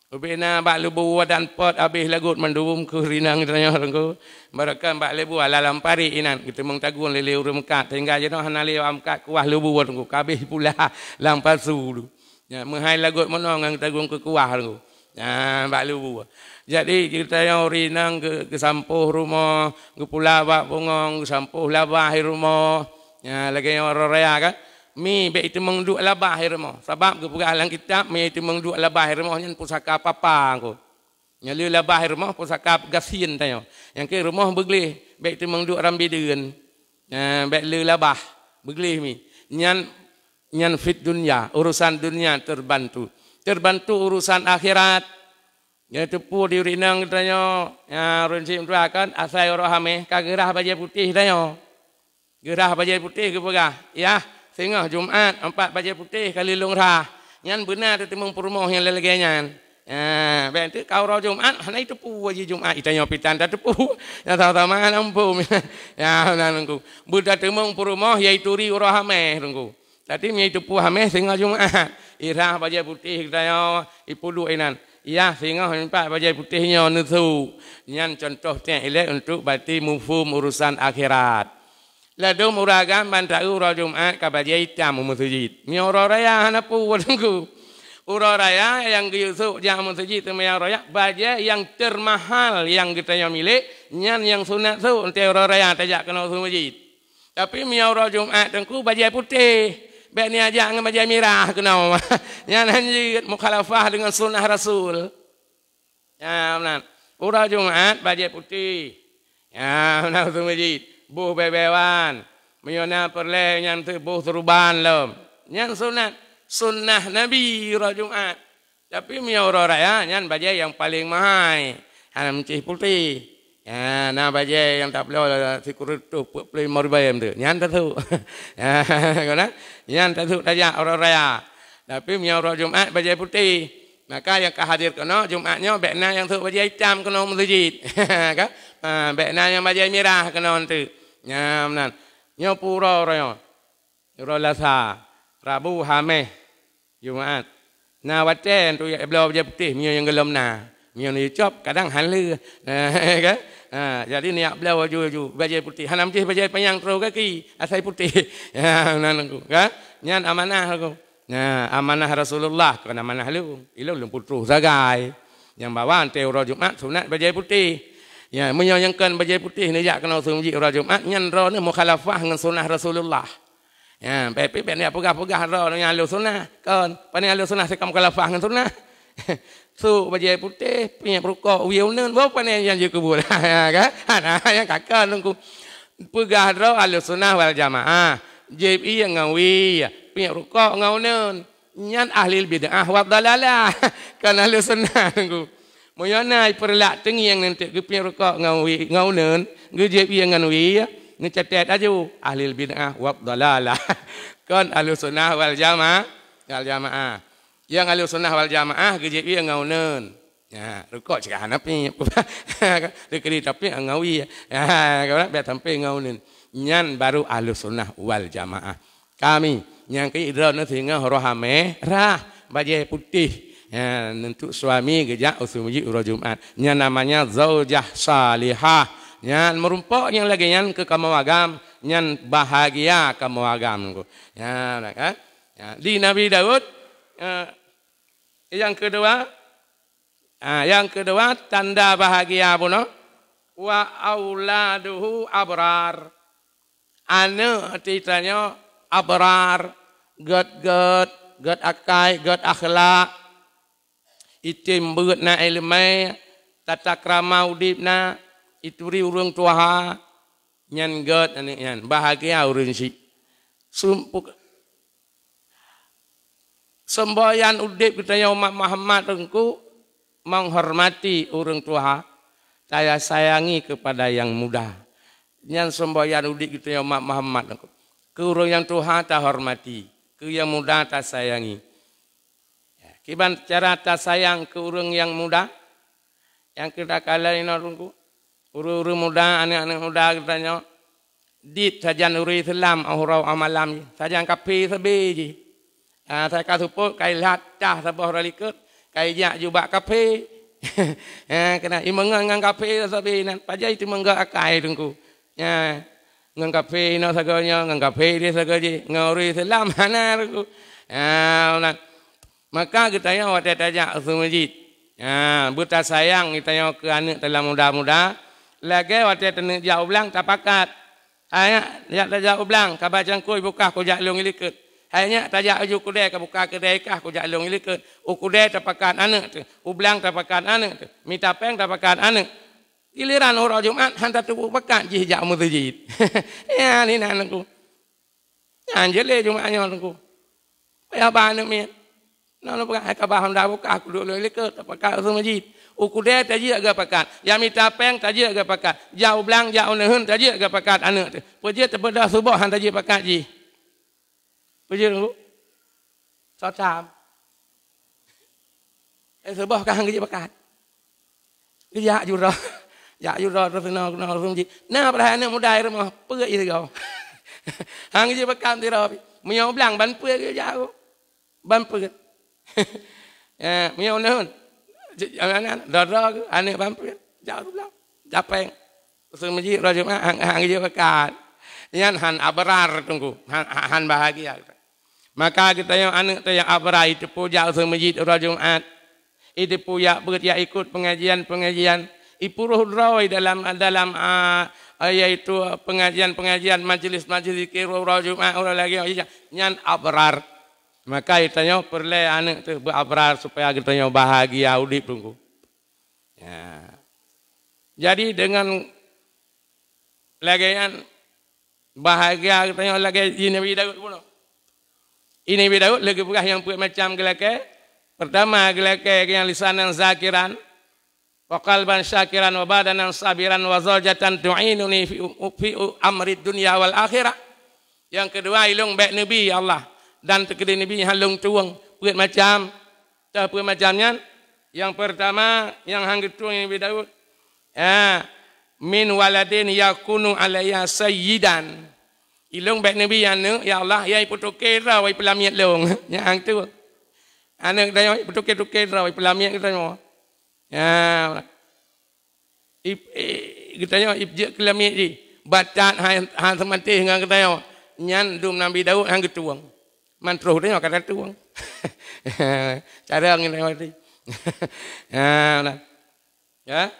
Ubena bak lubu dan pot habéh lagot mandum keu rinang tanyoe Teungku. Barokon bak lubu ala lam parit inan, geuteumeung tagun lé-lé ureuëng meukat, sehingga jinoe hana lé awak meukat kuah lubu Teungku, ka habéh pula lam pasu tu. Ya, meuhai lagot meunoe ngon tagun keu kuah Teungku. Ya, bak lubu. Jadi geutanyoe rinang geu-, geusampôh rumoh, geupula bak bungong, geusampôh labah rumoh. Ya, lagée nyoe uroe raya kan. Mi bék iteumeung duek labah i rumoh. Sabab geupeugah lam kitab, mi iteumeung duek labah i rumoh nyan pusaka papa Teungku. Nyan le labah i rumoh pusaka gasien tanyoe. Nyang keu rumoh beugleh, bék iteumeung duek ram bideuen. Eh, bék le labah, beugleh mi. Nyan, nyan fit dunia, urusan dunia teubantu. Teubantu urusan akhirat. Nyan teupeu di rinang tanyoe, ya, ureuëng syiek meutuah kan, asai uroe Hameh ka geurhah bajée putéh tanyoe. Geurhah bajée putéh geupeugah, "Yah, singoh Jumat, empat bajée putéh ka lheueh lôn rhah." Nyan beuna teuteumeung peurumoh nyang lagée nyan. Ha, bék teuk ka uroe Jumat, hana jiteupeue jih Jumat, itanyoe pitan tateupeue. Nyang sama-sama hana muphom. Ya, na Teungku. Beutateumeung peurumoh, yaitu ri uroe Hameh, Teungku. Tapi meunyoe jiteupeue Hameh, singoh Jumat. Irhah bajée putéh geutanyoe, ipeuduek inan. Yah, singoh empat bajée putéh nyoe neusuk. Nyan cuntoh teuh ilée untuk bati muphom urusan akhirat. Ladôm ureuëng agam ban taeu uroe Jumat ka bajée itam u meuseujid. Meunyoe uroe raya hana peue Teungku. Uroe raya nyang geuyue sôk jak meuseujid seumayang raya, bajée nyang teumahal nyang geutanyoe milék, nyan nyang sunat sôk, 'oh uroe raya tajak keunoe u meuseujid. Tapi meunyoe uroe Jumat Teungku bajée putéh, bék neujak ngon bajée mirah keunoe. Nyan hanjeuet mukhalafah deungon sunah Rasul. Ya, meunan. Uroe Jumat bajée putéh. Ya, meunan u meuseujid. Boh bée-bée wan. Meunyoe na peureulée nyan teuboh seuruban lom. Nyan sunat. Sunah Nabi uroe Jumat. Tapi meunyoe uroe raya, nyan bajée nyang paleng mahai. Hana meucéh putéh. Ya, na bajée nyang tabloe sikureueng reutôh peuet ploh limong ribée tu. Nyan tasôk. Ya, nyan tasôk tajak uroe raya. Tapi meunyoe uroe Jumat bajée putéh, maka nyang ka hadir keunoe Jumat nyoe bék na nyang sôk bajée itam keunoe meuseujid. Ka? Ha, bék na nyang bajée mirah keunoe teuk. Nyan meunan. Nyoe peue uroe nyoe? Uroe Lasa, Rabu, Hameh, Jumat. Na watée tu jak bloe bajée putéh meunyoe nyang gohlom na. Meunyoe na jicop kadang hán le. Kan? Ha, jadi neujak bloe laju-laju bajée putéh. Hana meucéh bajée panyang troh gaki, asai putéh. Ya, meunan Teungku, kan? Nyan amanah Teungku. Nah, amanah Rasulullah, kon amanah lôn. Ilôn lôn peutroh sagai. Nyang bahwa 'oh uroe Jumat sunat bajée putéh. Ya, meunyoe nyang kon bajée putéh neujak keunoe u meuseujid uroe Jumat, nyan droeneuh mukhalafah ngon sunah Rasulullah. Ya, tapi bék neujak peugah-peugah droeneuh nyang ahlu sunah. Kon, pane ahlu sunah sika mukhalafah ngon sunah. Sôk bajée putéh, piep rukok wie uneuen, boh pane nyang jeuet keu buet. Ya, kan? Hana, nyang ka kon Teungku. Peugah droe ahlu sunah wal jamaah, jieb ié ngon wie, piep rukok ngon uneuen. Nyan ahlil bid'ah wad dalalah. Kon ahlu sunah Teungku. Meunyoe na peureulak teungieng nanti geupiep rukok ngon wie, ngon uneuen, geujieb ié ngon wie, neucatet laju ahlil bid'ah wad dalalah. Kon ahlu sunah wal jamaah, wal jamaah. Nyang ahlu sunah wal jamaah geujieb ié ngon uneuen. Ya, rukok cit hana piep. Dikeri tapi ngon wie. Ya, biar sampai ngon uneuen. Nyan baru ahlu sunah wal jamaah. Kami nyang keu droeneuh singoh rohamé rhah bajée putéh. Ya, untuk suami geujak u meuseujid uroe Jumat. Nyan namanya zaujah salihah. Nyan meurumpok nyang lagée nyan keu kamoe agam, nyan bahagia kamoe agam. Ya, kan? Ya, di Nabi Daud, eh, nyang keudua, ah, nyang keudua tanda bahagia bunoe, wa auladuhu abrar. Aneuëk teutanyoe abrar, gét-gét, gét akai, gét akhlak. Item beuet na iéleumé, tata krama udeb na, ituri ureuëng tuha, nyan gét aneuëk nyan, bahagia ureuëng syiek. Sumpuk Semboyan udeb geutanyoe umat Muhammad Teungku menghormati ureuëng tuha, tasayangi kepada yang muda. Nyan semboyan udeb geutanyoe umat Muhammad Teungku. Keu ureuëng nyang tuha tahormati, keu nyang muda tasayangi. Ya, kiban cara tasayang keu ureuëng nyang muda? Nyang keu takalon inoe Teungku. Ureuëng-ureuëng muda, aneuëk-aneuëk muda geutanyoe, Dit sajan ureuëng Islam, uroe malam, sajan kafé sabe jih. Ah, sai ka seupôt, kai latah saboh uroe likot, kai jak jubak kafé. Ah, keunan imeungon ngon kafé sabe nan, pajan itu meunggok akai Teungku. Ya, ngon kafé inoe sagoe nyoe, ngon kafé di sagoe jih, ngon ureuëng Islam hana Teungku. Ah, nan. Maka geutanyoe watée tajak u meuseujid, ha, beutasayang geutanyoe keu aneuëk teuh nyang muda-muda, lagée watée taneuk jak u blang tapakat. Hai nyak, jak tajak u blang, ka ba cangkôi bukah kujak lôn likot. Hai nyak, tajak uju keudée, ka buka keudée kah kujak lôn likot. U keudée tapakat aneuëk teuh, u blang tapakat aneuëk teuh, mita péng tapakat aneuëk. Giliran uroe Jumat han tatupeue pakat jih jak u meuseujid. Ya, ni nan Teungku. Nyan jeuet lé Jumat nyoe Teungku. Payah ba aneuëk miet. Nyoe lôn peugah, hai ka ba honda bukah kuduek lôn likot, tapakat u meuseujid. U keudée tajak geupakat. Jak mita péng tajak geupakat. Jak u blang, jak u neuheun tajak geupakat aneuëk teuh. Peue jeuet teupeudeuh suboh han tajak pakat jih. Peue jeuet Teungku? Soe tham. Eh, suboh ka han geujak pakat. Geujak judroe. Jak judroe terus keunoe, keunoe, terus jih. Na padahai aneuëk muda i rumoh, peuet jih sigoe. Han geujak pakat sidroe pih. Meunyoe u blang ban peuet geujak u. Ban peuet. Ya, meunyoe u neuheun. Aneuk-aneuk, droe-droe geuh, aneuëk ban peuet. Jak u blang. Jak péng. Terus meuseujid uroe Jumat, han, han geujak pakat. Nyan han abrar Teungku. Han, han, han bahagia. Maka geutanyoe aneuëk teuh nyang abrai, iteupeue jak u meuseujid uroe Jumat, iteupeue jak beuet, jak ikot peungajian-peungajian, ipuroh droe dalam, dalam, a, yaitu peungajian-peungajian, majeulis-majeulis zikir uroe Jumat, uroe lagée nyan abrar. Maka geutanyoe peureulée aneuëk teuh beu abrar supaya geutanyoe bahagia udeb Teungku. Ya. Jadi deungon lagée nyan, bahagia geutanyoe lagée di Nabi Daud bunoe. Di Nabi Daud lé geupeugah nyang peuet macam geulakée. Peurtama, geulakée nyang lisanan zakiran, wa qalban syakiran, wa badanan sabiran, wa zaujatan tu'inuni fi, fi amri dunya wal akhirah. Nyang keudua, ilôn bék neubi, ya Allah, dan teukeudi neubi han lôn tueng. Peuet macam. Teuh peuet macam nyan. Nyang peurtama, nyang han geutueng Nabi Daud, ha, min waladin yakunu alayya sayyidan. Ilôn bék neubi aneuëk, ya Allah, nyang ipeutoke droe ipeulamiet lôn. Nyang han tueng. Aneuëk geutanyoe ipeutoke-toke droe ipeulamiet geutanyoe. Ya. Ip, eh, geutanyoe ip jeuet keu lamiet jih. Batat han, han seumatéh ngon geutanyoe. Nyan dum Nabi Daud han geutueng. Man troh geutanyoe ka tatueng. Cara ngon geutanyoe tadi. Ha, nah. Ya.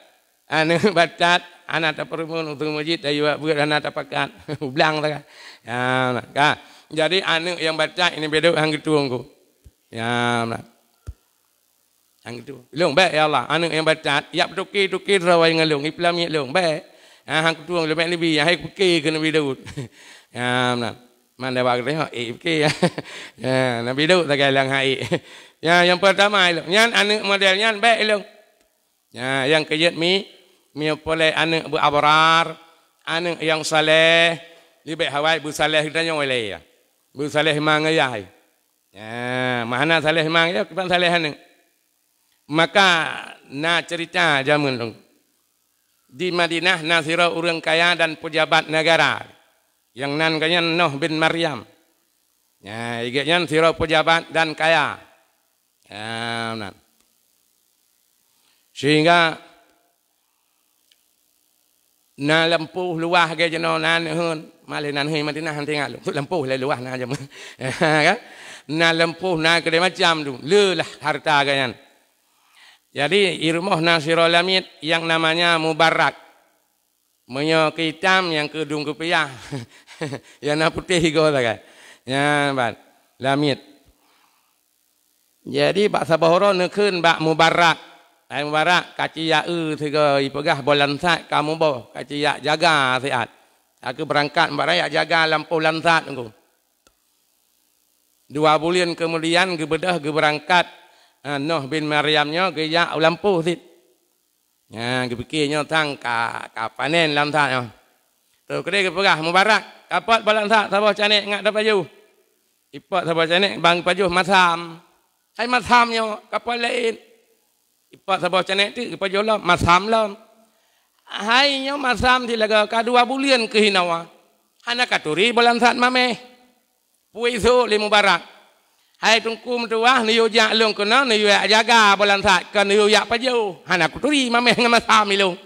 Aneuëk batat hana tapeurumun, u meuseujid tayue beuet hana tapakat. U blang sagai. Ya, nah. Ka. Jadi aneuëk nyang batat ini Nabi Daud han geutueng ku. Ya, nah. Nyang geutueng. Ilôn bék, ya Allah, aneuëk nyang batat, yak peutoke-toke droe ngon lôn, ipeulamiet lôn, bék. Ha, han kutueng lôn bék neubi, hai peuke keu Nabi Daud. Ya, meunan. Man daba geutanyoe, eh, peuke. Ya, Nabi Daud sagai lam hai. Ya, nyang peurtama ilôn. Nyan aneuëk model nyan bék ilôn. Ya, nyang keujeuet mi, mi peureulée aneuëk beu abrar, aneuëk nyang saleh, leubeh awai beu saleh geutanyoe lé ya. Beu saleh ma ngon yah. Ya, ma hana saleh ma ngon yah, kiban saleh aneuëk. Maka na ceurita jameun dong. Di Madinah na sidroe ureuëng kaya dan peujabat neugara, nyang nan geuh nyan Nuh bin Maryam. Nya, igeuh nyan sidroe peujabat dan kaya. Ya, nan. Sehingga na lampôh luwah geuh jinoe na neuheun, maleh na neuheun Madinah han teuingat lôn. Lampôh lé luwah na jameun. Kan? Na lampôh na keudeh macam tu, le lah harta geuh nyan. Jadi, i rumoh na sidroe lamiet nyang namanya Mubarak. Meunyoe keu itam nyang keu dum keu piah. Nyang na putéh igoe sagai. Nyan ban. Lamiet. Jadi, bak saboh uroe neukheun bak Mubarak. Hai Mubarak, kaci jak eu sigoe ipeugah boh lansat ka muboh, kaci jak jaga siat. Ka keuh beurangkat Mubarak jak jaga lampôh lansat ngon. Dua buleuen keumudian geubeudôh geubeurangkat, eh, Nuh bin Maryam nyoe geujak u lampôh sit. Nya, geupike nyoe sang ka, ka panen lansat nyoe. Troh keudeh geupeugah, "Mubarak, kapot boh lansat saboh canek ngat tapajoh." Ipot saboh canek ban geupajoh masam. Hai masam nyoe, kapot laén. Ipot saboh canek teuk geupajoh lom, masam lom. Hai nyoe masam silagoe ka dua buleuen keuh hinoe. Hana katuri boh lansat mamèh. Pui sôk lé Mubarak. Hai Teungku meutuah, neuyue jak lôn keunoe, neuyue jak jaga boh lansat, kon neuyue jak pajoh. Hana kuturi mamèh ngon masa milông.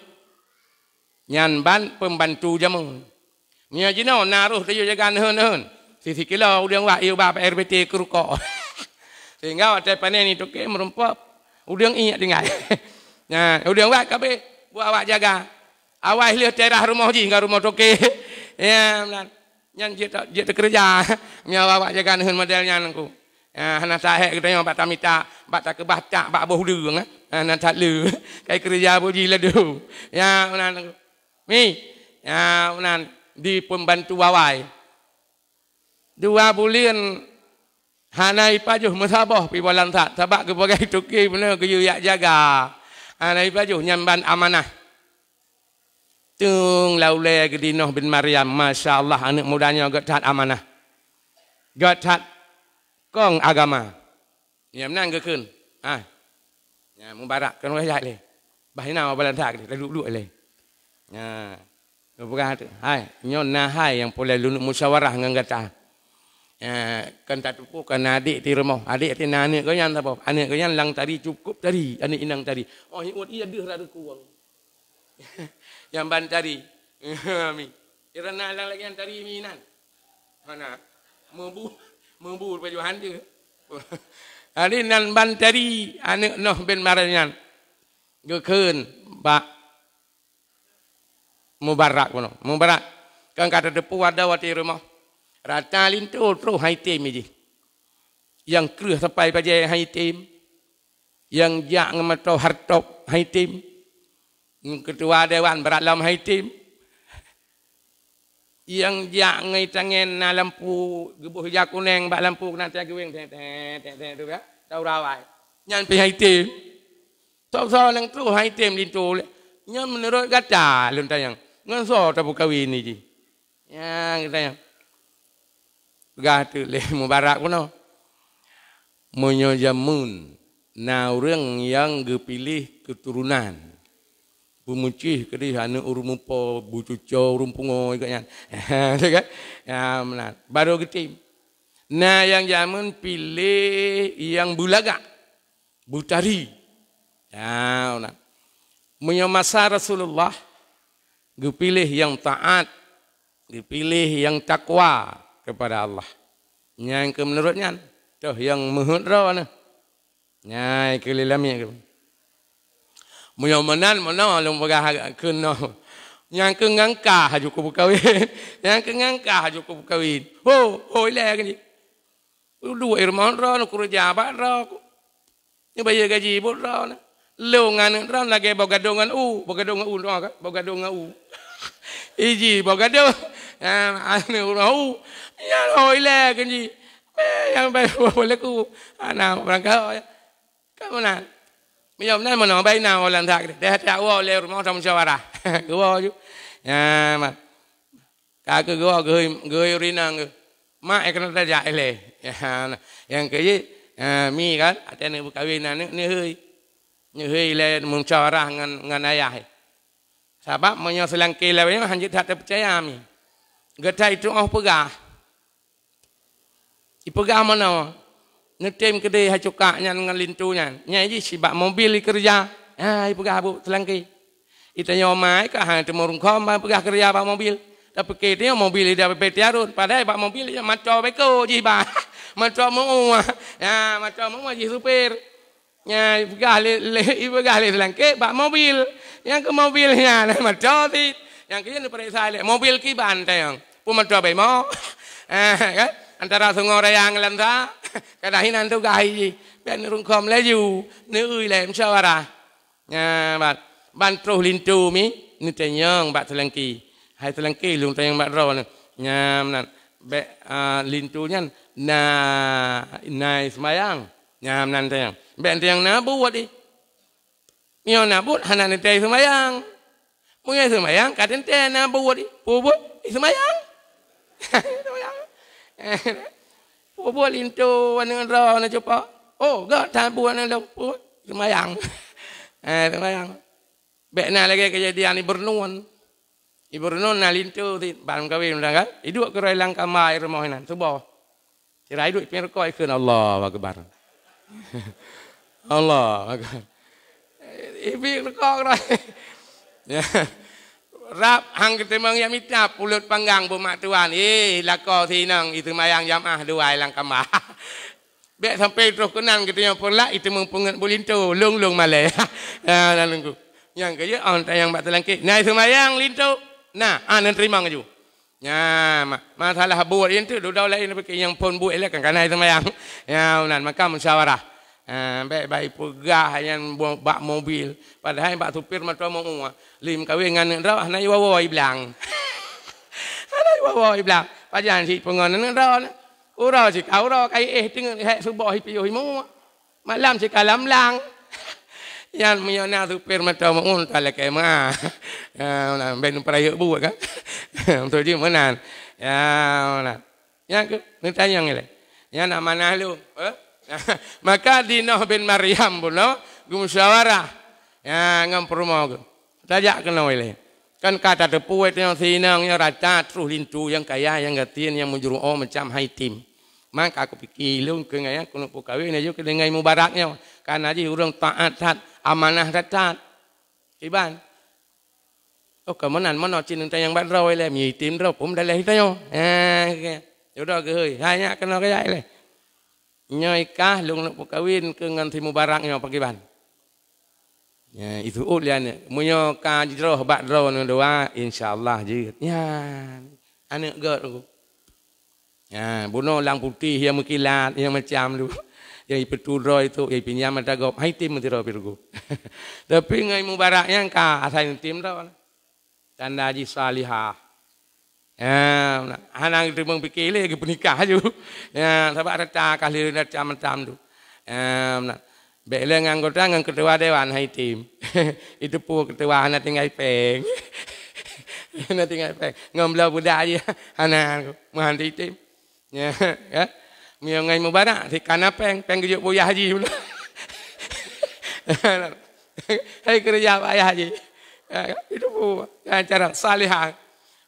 Nyan ban peumbantu jameun. Meunyoe jinoe na roh tayue jaga neuheun-neuheun, sisi kilo udeueng wak yue ba R B T keu rukok. Sehingga watèe panen di toke meurumpok, udeueng iék tinggai. Nah, udeueng wak kabeh buat awak jaga. Awai lheueh teras rumoh jih ngon rumoh toke. Ya, meunan. Nyan jeuet ta-, jeuet teukeureuja. Meunyoe awak jaga neuheun model nyan Teungku. Ya, hana sahé geutanyoe bak tamita, bak takeubah tak, bak boh udeueng, eh. Hana that le. Kai keureuja boh jih ladôm. Ya, meunan Teungku. Mi, ya, meunan di peumbantu awai. Dua buleuen hana ipajoh meusaboh pi boh lansat, sabab geupeugah toke beuna geuyue jak jaga. Hana ipajoh nyan ban amanah. Teung lam ulèe Geudinoh bin Maryam, masya Allah, aneuk muda nyoe gèt that amanah. Gèt that kong agama. Nyan meunan geukheun. Ha. Nyan Mubarak keuneuk jak lé. Bah inoe bak lansat lé, duek-duek lé. Nyan. Geupeugah, "Hai, nyoe na hai nyang peureulèe lôn musyawarah ngon gata." Nyan, kan tateupeue kan na adék di rumoh. Adék di na aneuk geuh nyan saboh. Aneuk geuh nyan lang tari, cukup tari, aneuk inong tari. Oh, hiwot iya deuh rot kuwang. Nyang ban tari. Amin. Kira na lam lagèe nyang tari mi nan. Hana. Meubu, meubu pajoh han deuh. Jadi nan ban tari aneuk Noh bin Maryam nyan. Geukheun bak Mubarak bunoe. Mubarak. Kan ka tateupeue ada watèe rumoh. Rata linto troh hai tem jih. Nyang kreueh sapai bajèe hai tem. Nyang jak ngon moto hardtop hai tem. Keutua dewan brat lom hai tem. Nyang jak ngon itangen na lampu geuboh ija kunèng bak lampu keunan tiang geuweng tèk, tèk, tèk, tèk, tu ya. Tau rawai. Nyan pih hai tem. Soe-soe nyang troh hai tem linto lé. Nyan meunurot gata lôn tanyong. Ngon soe tapeukawen jih? Nyan geutanyong. Peugah teuk lé Mubarak bunoe. Meunyoe jameun na ureueng nyang geupiléh keuturonan, peumeucih keudeh aneuk ureueng mupo, bucuco ureueng pungo, ikot nyan. Teuka? Ya, meunan. Barô geutem. Na nyang jameun piléh nyang beulagak, beutari. Ya, meunan. Meunyoe masa Rasulullah, geupiléh nyang taát, geupiléh nyang takwa keupada Allah. Nyang keu meunurot nyan, toh nyang meuheuet droeneuh. Nyang keu lé lamiet keu. Meunyoe meunan, meunoe lôn peugah keunoe. Nyang keu ngangka haju keu peukawen. Nyang keu ngangka haju keu peukawen. Ho, ho, ilèe keu jih. Duek i rumoh droeneuh, keureuja bak droe. Neubayeue gaji buet droeneuh. Lôn ngon aneuk droeneuh lagèe boh gadôh ngon u, boh gadôh ngon u, droe ka, boh gadôh ngon u. Iji boh gadôh. Nyan aneuk droe u. Nyan ho ilèe keu jih. Mé nyang bai boh lé ku. Hana barangkaho. Ka meunan. Meunyoe meunan meunoe bai na woe lam that. Deh, deh, woe lé rumoh tamusyawarah. Geuwoe ju. Nyan, ma. Ka keu geuwoe geuhôi, geuhôi ureueng inong geuh. Mak, eh, keunoe tajak ilèe. Ya, nyang keu jih, ya, mi kan, watèe neuk peukawen aneuk, neuhôi. Neuhôi ilèe musyawarah ngon, ngon ayah. Sabab meunyoe seulangké lawét nyoe hanjeuet that tapeucaya mi. Geutai tu'oh peugah. Ipeugah meunoe, neutem keudeh hai cukak nyan ngon linto nyan. Nyan jih sibak mobil ikeureuja. Ha, ipeugah buet seulangké. Itanyoe mai ka hana teumé rungkôm ban peugah keureuja bak mobil. Tapike tanyoe mobil ida bèe tiarun, padahai bak mobil nyan mantong beko jih bah. Mantong meu-ue. Ya, mantong meu-ue jih supir. Nyan ipeugah lé, lé, ipeugah lé seulangké bak mobil. Nyang keu mobil nyan mantong cit. Nyang keu nyan neupareksa lé mobil kiban tayong. Peue mantong bèe mo. Eh, kan? Antara Sungai Raya ngon Lamsa. Kadang hinan tugaih jih. Bèk neurungkôm laju. Neueu lé musyawarah. Nyan, ban, ban troh linto mi, neutanyong bak seulangké. Hai seulangké, lôn tanyong bak droeneuh. Nyan meunan. Bèk, ah, linto nyan na, na seumayang. Nyan meunan tanyong. Bèk tanyong na buet jih. Meunyoe na buet, hana neutém seumayang. Meunyoe seumayang, ka teuntèe na buet jih. Peue buet? Seumayang. Seumayang. Peue buet linto aneuk droeneuh cupa? Oh, gèt that buet aneuk lôn. Peue buet? Seumayang. Eh, seumayang. Bèk na lagèe keujadian di Beureunuen. Ibu Renung na linto sit ban meukawen mantong kan? Iduek keudroe lam kama i rumoh inan, suboh. Sira iduek pieng rukok ikheun, "Allahu Akbar." "Allahu Akbar." Ipieng rukok keudroe. Ya. Rab hang geuteumeung jak mita, pulot panggang beumak tuan. Eh, lakoe sinong, i seumayang jamaah dua lam kama. Bèk sampai troh keunan geutanyoe peureulat, iteumeung peungeut buet linto, lôn-lôn malèe. Ya, na lôn ku. Nyang keujeuet, oh, tayang bak teulangkét. Na seumayang linto. Na, ah, neuteurimong laju. Nya, ma-, masalah buet linto, dudoe laén pike nyang phon buet lé kan, kana seumayang. Ya, meunan, maka musyawarah. Ah, bèk, bèk ipeugah nyan bu-, bak mobil. Padahai bak supir meutoe meu-ue. Lé meukawen ngon aneuk droe, hana iwoe-woe i blang. Hana iwoe-woe i blang. Pajan sit peungon aneuk droe. Uroe sika uroe ka iéh teungeut hék suboh ipiôh imu. Malam sika lam blang. Nyan meunyoe na supir meutoe meu-ue, ka lakèe meu'ah. Ya, na, ben peurayeuk buet kan. Beutôi jih meunan. Ya, meunan. Nyan keuh, neutanyong ilèe. Nyan amanah lôn. Eh? Maka di Nuh bin Maryam bunoe geumusyawarah. Ya, ngon peurumoh geuh. Tajak keunoe ilèe. Kan ka tateupeue tanyoe sinong nyoe rata troh linto nyang kaya, nyang gasien, nyang meujru'oh macam hai tim. Maka kupike lôn keu nyan keuneuk peukawen laju keu dengan mubarak nyoe. Kana jih ureueng taat that, amanah that-that. Iban. Oh, ka meunan, meunoe cit neutanyong bak droe ilèe, mi item droe pun daleh tanyoe. Ha, oke. Jodoh geuhôi. Hai nyak keunoe kajak ilèe. Nyoe ikah lôn neuk peukawen keu ngon si mubarak nyoe pakriban. Ya, iseuôt lé aneuk. Meunyoe ka jroh bak droeneuh dua, insya Allah jeuet. Nyan, aneuk gèt tu. Ya, bunoe lam putéh nyang meukilat, nyang macam tu. Nyang ipeutu droe tu, nyang ipinyam mata gob. Hai tem meusidroe pih rugoe. Tapi ngon mubarak nyan ka asai tem droe. Tanda jih salihah. Ya, hana geuteumeung pike lé geupeunikah laju. Ya, sabab rata ka lheueh macam-macam tu. Ya, bèk lé ngon anggota, ngon ketua dewan hai tem. Iteupeue ketua hana tinggai pèng. Hana tinggai pèng. Ngon bloe budak jih hana meuhan item. Ya, ya. Meunyoe ngon mubarak, si kana pèng, pèng geujok bak yah jih. Hai keureuja bak yah jih. Ya, kan? Itu bu-, ya, cara salihah.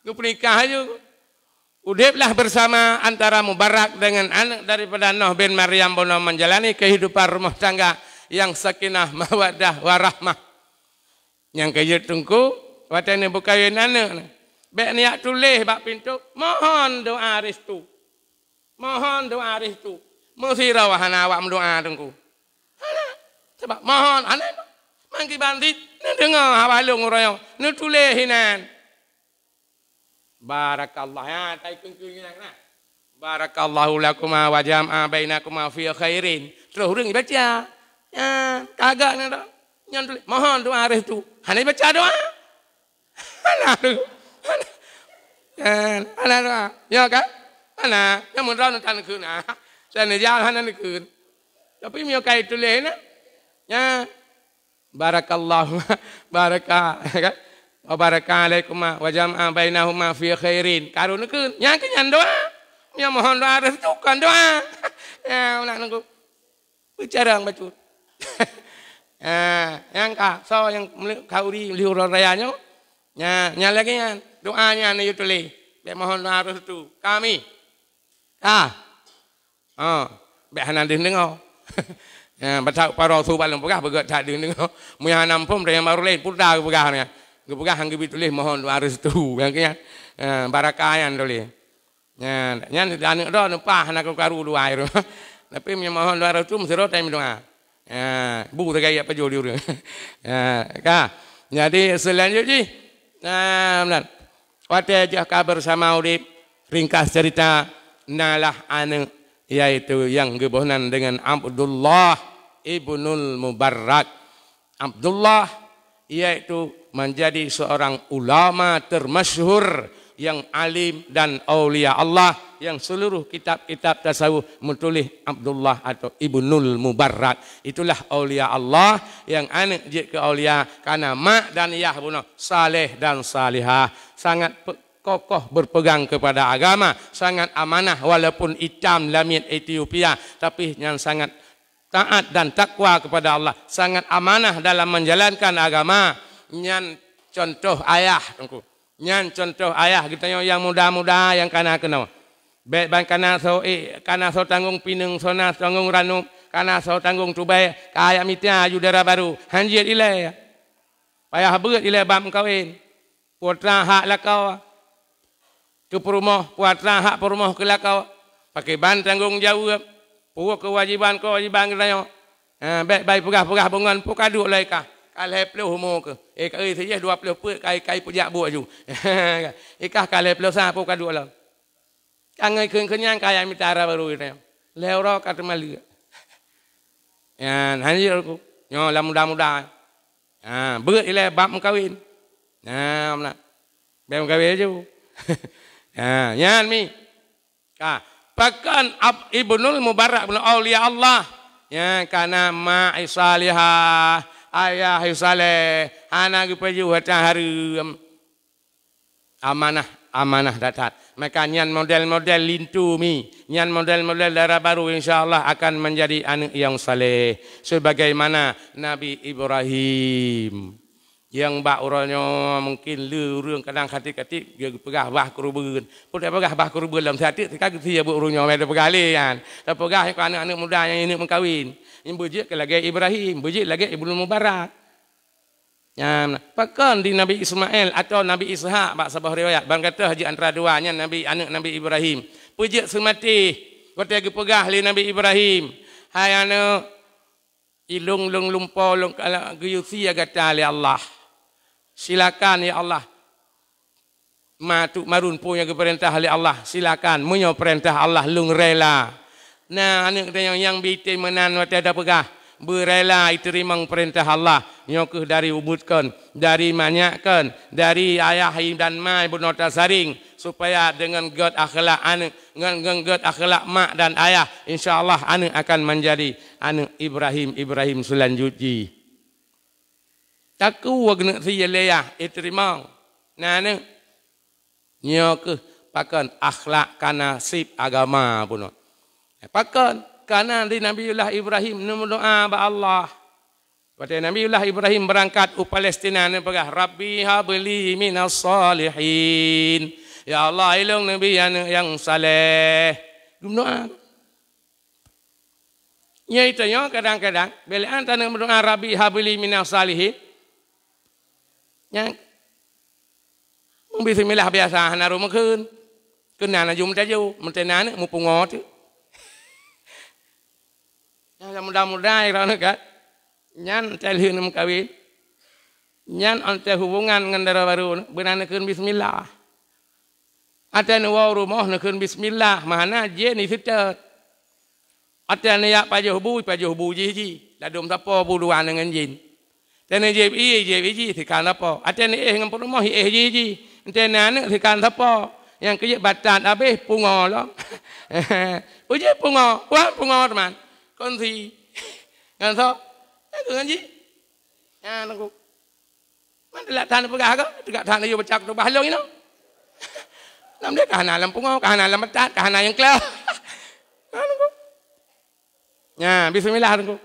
Geupeunikah laju. Udeblah bersama antara mubarak dengan aneuk daripada Nuh bin Maryam bunoe menjalani kehidupan rumah tangga yang sakinah, mawaddah, warahmah. Nyang keujeuet teungku, watèe neupeukawen aneuk nyan, bèk neujak tuléh bak pintoe, "Mohon doa restu." Mohon doa restu. Meusidroe hana awak meudoa teungku. Hana. Sabab mohon, hana. Mangki bandit, neudeungoe haba lôn uroe nyoe, neutuléh inan. Barakallah. Ya, tai keungkeung nyan nah. "Barakallahu lakuma wa jama'a bainakuma fi khairin." Terus ureueng baca. Ya, kagak na dah. Nyan tuléh, "Mohon doa restu." Hana baca doa. Hana tu. Hana. Ya, hana doa. Ya kan? Hana. Nyang meudoa neutan keu na. Saya neujak hana neukheun. Tapi meunyoe kai tuléh na. Ya. Barakallahu, baraka, kan? Wa baraka alaikuma wa jama'a bainahuma fi khairin. Karu neukheun, nyan keuh nyan doa. Nyang mohon doa restu kon doa. Ya, ulah nunggu. Bicara bacut. Ya, nyang ka, so nyang meuli-, khauri lheuh uroe raya nyoe. Nya, nyan lagèe nyan. Doa nyan neuyue tuléh. Bèk mohon doa restu. Kami. Ah. Ha, bèk hana deuh deungoe. Ya, bacut paroe su bak lôn peugah, beugèt that deuh deungoe. Meunyo hana muphom, nyang barô laén, peue ta geupeugah nyan. Geupeugah han geubi tuléh mohon doa restu, nyang keu nyan. Ha, baraka nyan tuléh. Ya, nyan aneuk droe neupah hana karu-karu doa itu. Tapi meunyo mohon doa restu, meusidroe tai meudoa. Ya, bu sagai pajoh di ureueng. Ya, ka. Jadi, seulanjut jih, nah, meunan. Watèe jih ka beusama udép, ringkas cerita, nalah aneuk, yaitu nyang geuboh nan deungon Abdullah ibnul Mubarak. Abdullah, yaitu menjadi seorang ulama termasyhur, yang alim dan aulia Allah, yang seluruh kitab-kitab tasawuf meutuléh Abdullah atau Ibnul Mubarak. Itulah aulia Allah yang aneuk jeuet keu aulia, karena mak dan yah bunoe saleh dan salihah. Sangat pe-, kokoh berpegang kepada agama, sangat amanah walaupun itam lamiet Ethiopia, tapi nyan sangat taat dan takwa kepada Allah, sangat amanah dalam menjalankan agama. Nyan contoh ayah, Teungku. Nyan cuntoh ayah geutanyoe nyang muda-muda nyang kana keunoe. Bék ban kana soe ék, kana soe tanggong pineung, soe na tanggong ranup, kana soe tanggong tubée, kajak mita aju dara barô, hanjeuet ilée. Payah beuet ilée bab meukawen. Peue atra hak lakoe keu peurumoh, peue atra hak peurumoh keu lakoe. Pakriban tanggong jaweueb, peue keuwajiban-keuwajiban geutanyoe. Ha, bék bai peugah-peugah beungon, peue ka duek lom i kah. Ka lhée ploh umu keuh. Eh, ka, eh, sijih dua ploh peuet, ka, ka ipeujak buet ju. I kah ka lhée ploh sa, peue ka duek lom. Ka ngon kheun-kheun nyan kajak mita dara barô geutanyoe. Lhée uroe ka teuma leuek. Nyan, hanjeuet ku. Nyoe lam muda-muda. Ha, beuet ilée bab meukawen. Nah, meunan. Bék meukawen aju. Ha, nyan mi. Ka, pakon Ab-, Ibnul Mubarak bunoe aulia Allah. Nyan kana mak salihah, ayah saleh, hana geupajoh hareuem. Amanah, amanah that-that. Maka nyan model-model linto mi, nyan model-model dara barô, insya Allah akan menjadi aneuk nyang saleh, sebagaimana Nabi Ibrahim. Nyang bak uroe nyoe mungkin le ureuëng kadang katik-katik geupeugah bah keureubeuen. Peue tapeugah bah keureubeuen lam siat teuk, teuka geusie buet ureuëng nyoe, meupeugah lé nyan. Tapeugah nyoe keu aneuk-aneuk muda nyang neuk meukawen. Nyan beujeuet keu lagée Ibrahim, beujeuet lagée Ibnu Mubarak. Nyan, pakon di Nabi Ismail atawa Nabi Ishak bak saboh riwayat, ban gadoh jeuet antara dua nyan Nabi, aneuk Nabi Ibrahim. Peujeuet seumatéh, watée geupeugah lé Nabi Ibrahim, "Hai aneuk, ilôn lôn lumpo lôn kalak geuyue sie gata lé Allah. Silakan ya Allah, ma tuk marun peue nyang geupeurintah lé Allah, silakan. Meunyoe peurintah Allah lôn rela." Na aneuk tanyoe nyang bi item meunan watée tapeugah, beurela iteurimong peurintah Allah, nyoe kheueh dari ubit kon, dari manyak kon, dari ayah dan ma bunoe tasaring, supaya deungon gét akhlak aneuk, ngon, ngon gét akhlak mak dan ayah, insya Allah aneuk akan menjadi aneuk Ibrahim, Ibrahim seulanjut jih. Takue geuneuk sie lé yah, iteurimong. Na aneuk. Nyoe kheueh pakon akhlak kana seb agama bunoe. Pakon? Kana di Nabiullah Ibrahim neumeudoá bak Allah. Watée Nabiullah Ibrahim beurangkat u Palestina neupeugah, "Rabbi habli minas shalihin." Ya Allah, ilôn neubi aneuk nyang saleh. Geumeudoá. Nyoe tanyoe kadang-kadang, beuleuen taneuk meudoá, "Rabbi habli minas shalihin." Nyang meubismillah biasa hana rhot meukheun. Keunan laju meutajô, meuteuna aneuk meupungo teuk. Nyang muda-muda droeneuh kan. Nyan teuh lheueh neumeukawen. Nyan óh teuh hubungan ngon dara barô, beuna neukheun bismillah. Watée neuwoe u rumoh neukheun bismillah, meuhana jén iseutôt. Watée neujak pajoh bu, pajoh bu jih jih. Ladôm sapo bu dua ngon jén. Watée neujieb ié, jieb ié jih sikan sapo. Watée neuéh ngon peurumoh, iéh jih jih. Watée na aneuk sikan sapo. Nyang keujeuet batat habéh pungo lom. Peue jih pungo? Wah, pungo teuma. Kongsi. Ngon soe? Ngon jih. Nyan aku. Man teulat that neupeugah kah? Teulat that neuyue baca khutubah lôn inoe. Nam deh ka hana lam pungo, ka hana lam batat, ka hana nyang kla. Nah, Teungku. Nya, bismillah, Teungku.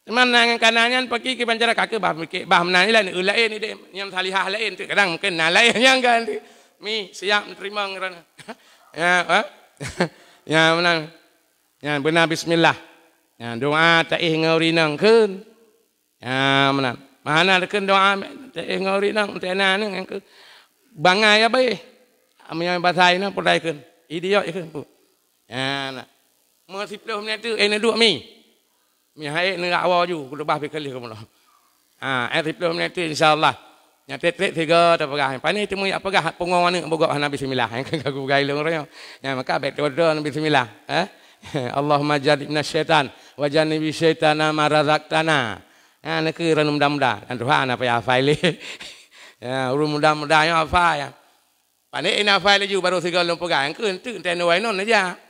Teuma na nyang kana nyan paki keu bancara kaki bah mikir, bah meunan ilée, laén idéh, nyang salihah laén tu, kadang mungkin na laén nyang ganti. Mi, siap meuteurimong droeneuh. Ya, ha? Ya, meunan. Ya, beuna bismillah. Ya, doa taéh ngon ureueng inong kheun. Ya, meunan. Meuhana kheun doa, taéh ngon ureueng inong, teuh na aneuk nyang keu bangai abéh. Meunyoe basa inong peureulée kheun. Idiot kheun pu. Ya, na. Meu siploh menit tu, eh, neuduek mi. Mi hai neugak woe ju, kutubah pi keulih kamoe. Ha, eh, siploh menit tu, insya Allah. Nya trép-trép sigo tapeugah. Pane teuma jak peugah pungo aneuk bugok hana bismillah. Ka kupeugah ilôn roh nyoe. Nya maka bék tuwoe-tuwoe bismillah, eh? Allahumma jannibna syaitan wa jannibi syaitana ma razaqtana. Ha, neukheun ureueng muda-muda. Dan Tuhan apa ya hafai lé. Ya, ureueng muda-muda nyoe hafai ya. Pane na hafai laju baru sigo lôn peugah. Engkeu enteuk entée neuwai non neujak.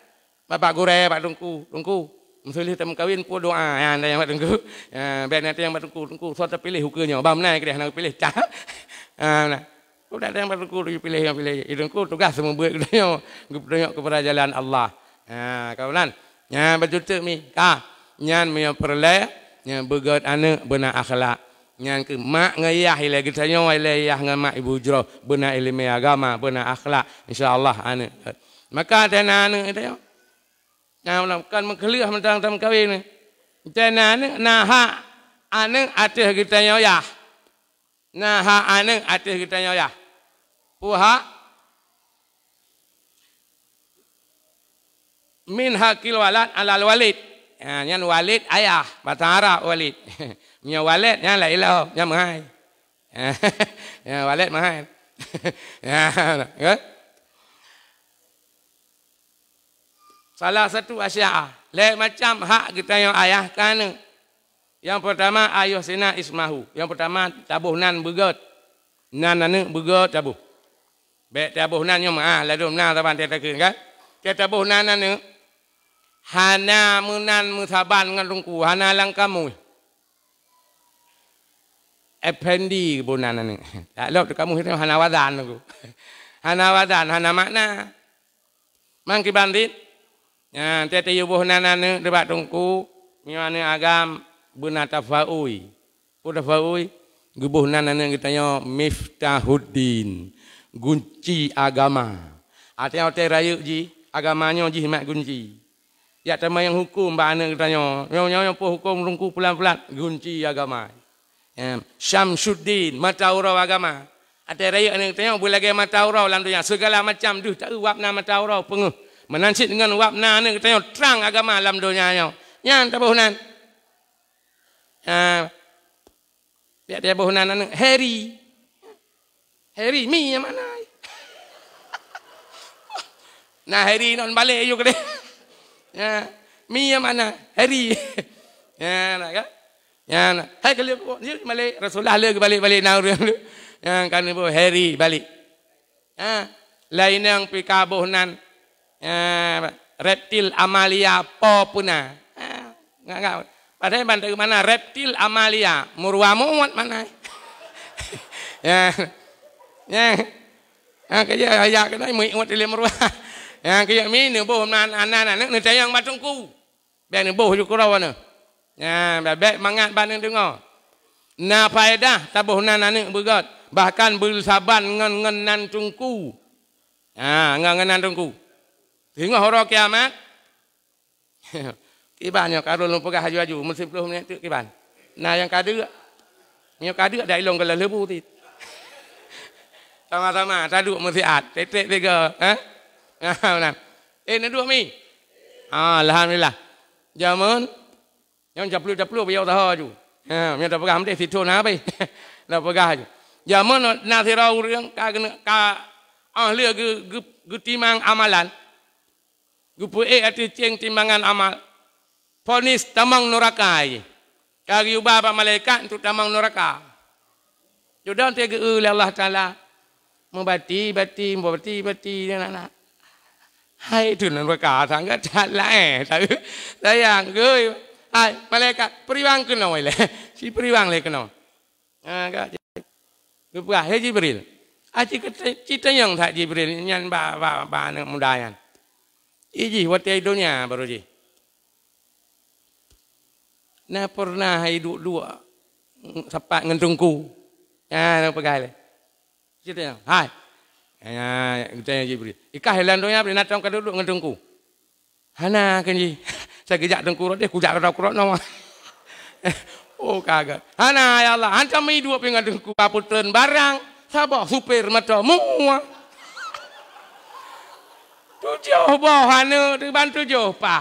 Bapak gurée bak teungku, "Teungku, meuseuleuh tameukawen peue doa?" Ya, entée nyang bak teungku. Ya, bék na teunyang bak teungku, "Teungku, soe tapiléh ukeue nyoe?" Bah meunan keudeh hana geupiléh. Cah. Ha, meunan. Udah teunyang bak teungku, geupiléh nyang piléh. Teungku tugaih seumeubeuet geutanyoe, geupeudongyok keu peurajalan Allah. Ha, ka meunan. Nyan beujeuet teuk mi. Ka. Nyan meunyoe peureulée, nyan beugét aneuk beuna akhlak. Nyan keuh mak ngon yah ilée geutanyoe, ilée yah ngon mak ibu jroh, beuna ileumé agama, beuna akhlak, insya Allah aneuk. Maka teuh na aneuk geutanyoe. Nah, kon meukeuleuh mantong tameukawen. Teuh na aneuk, na hak aneuk ateueh geutanyoe yah. Na hak aneuk ateueh geutanyoe yah. Peue hak? Min hakil walad alal walid. Ha, nyan walid ayah, bahasa Arab walid. Meunyoe walad nyan laén lom, nyan meuhai. Nyan walad meuhai. Ya, kan? Salah satu asya, lhée macam hak geutanyoe ayah keu aneuk. Nyang peurtama, ayuhsina ismahu. Nyang peurtama, taboh nan beugét. Nan aneuk beugét taboh. Bék taboh nan nyoe meuah, ladôm na saban teuh takheun kan? Teuh taboh nan aneuk, hana meunan meusaban ngon teungku, hana lam kamus. Effendi geuboh nan aneuk. Tak lop teuh kamus itu hana wazan teungku. Hana wazan, hana makna. Mangkiban dit, nyan, teuh tayuboh nan aneuk teuh bak teungku, meunyoe aneuk agam beuna tafaui. Peue tafaui? Geuboh nan aneuk geutanyoe Miftahuddin, gunci agama. Watée-watée rayeuk jih, agama nyoe jih mat gunci. Jak tamong huköm bak aneuk geutanyoe, nyoe, nyoe, nyoe peue huköm teungku pulan-pulan, gunci agama. Ya, Syamsuddin, mata uroe agama. Watée rayeuk aneuk geutanyoe beulagée mata uroe lam donya, segala macam deuh taeu wab na mata uroe peungeuh. Meunan cit deungon wab na aneuk geutanyoe trang agama lam donya nyoe. Nyan taboh nan. Ha. Biak taboh nan aneuk Heri. Heri, mi nyang mana? Nah, Heri non balek yuk deh. Ya, mi nyang mana? Heri. Ya, nak kan? Ya, nak. Hai kali aku, dia balik. Rasulullah le balik-balik na ureuëng tu. Ya, kan ibu Heri balik. Ha, lainang pih ka boh nan, ha, reptil amalia po puna. Ha, ngak-ngak. Padahai ban dari mana reptil amalia, murwa muat mana. Ya. Ya. Ha, kaya ya kena muat ile murwa. Ya, kaya mi neuboh nan anak-anak neutayang bak teungku. Bék neuboh ju keudroe nyoe. Nyan, bék mangat bak neudeungoe. Na faedah taboh nan aneuk beugét, bahkan beusaban ngon, ngon nan teungku. Ha, ngon, ngon nan teungku. Singoh uroe kiamat. Kiban nyoe ka lôn peugah aju-aju, meusiplôh minit teuk kiban. Na nyang ka deuk. Nyoe ka deuk dak ilong geulah leubeh cit. Sama-sama taduek meusiat, tetek tiga, ha? Ha, meunan. Eh, neuduek mi? Ha, alhamdulillah. Jameun, nyang japlu-japlu biyeu taha ju. Ha, nyang tapeugah meunteh sithon na habéh. Tapeugah ju. Jameun na sidroe ureuëng ka geuneuk ka, ah, lheueh geu-, geu-, geutimang amalan. Geupeuék ateueh céng timbangan amal. Fonis tamong nuraka jih. Ka geuyue ba bak malaikat untuk tamong nuraka. Judong teuh geu lé Allah Taala. Meubati-bati, meubati-bati, anak-anak. Hai tu nuraka, sangka that laén. Sayang, geu. Hai, malaikat, peuriwang keunoe lé. Si peuriwang lé keunoe. Ha, ka, geupeugah, "Hei Jibril." Ah, ci-, citanyong that Jibril nyan ba, ba, ba aneuk muda nyan. Ijih watée donya baru jih. Na pernah hai duek-duek sapat ngon teungku. Ha, na peugah lé. Citanyong, "Hai." Ha, geutanyong Jibril. "Ikah lam donya bri natong ka duek-duek ngon teungku?" "Hana," kheun jih. "Saya geujak teungku rot deh, kujak keudroe-keudroe noe." Oh, kaget. "Hana, ya Allah, hantom iduek pingan teungku ka peutreun barang, saboh supir moto mua." Tujoh boh aneuk diban tujoh pah.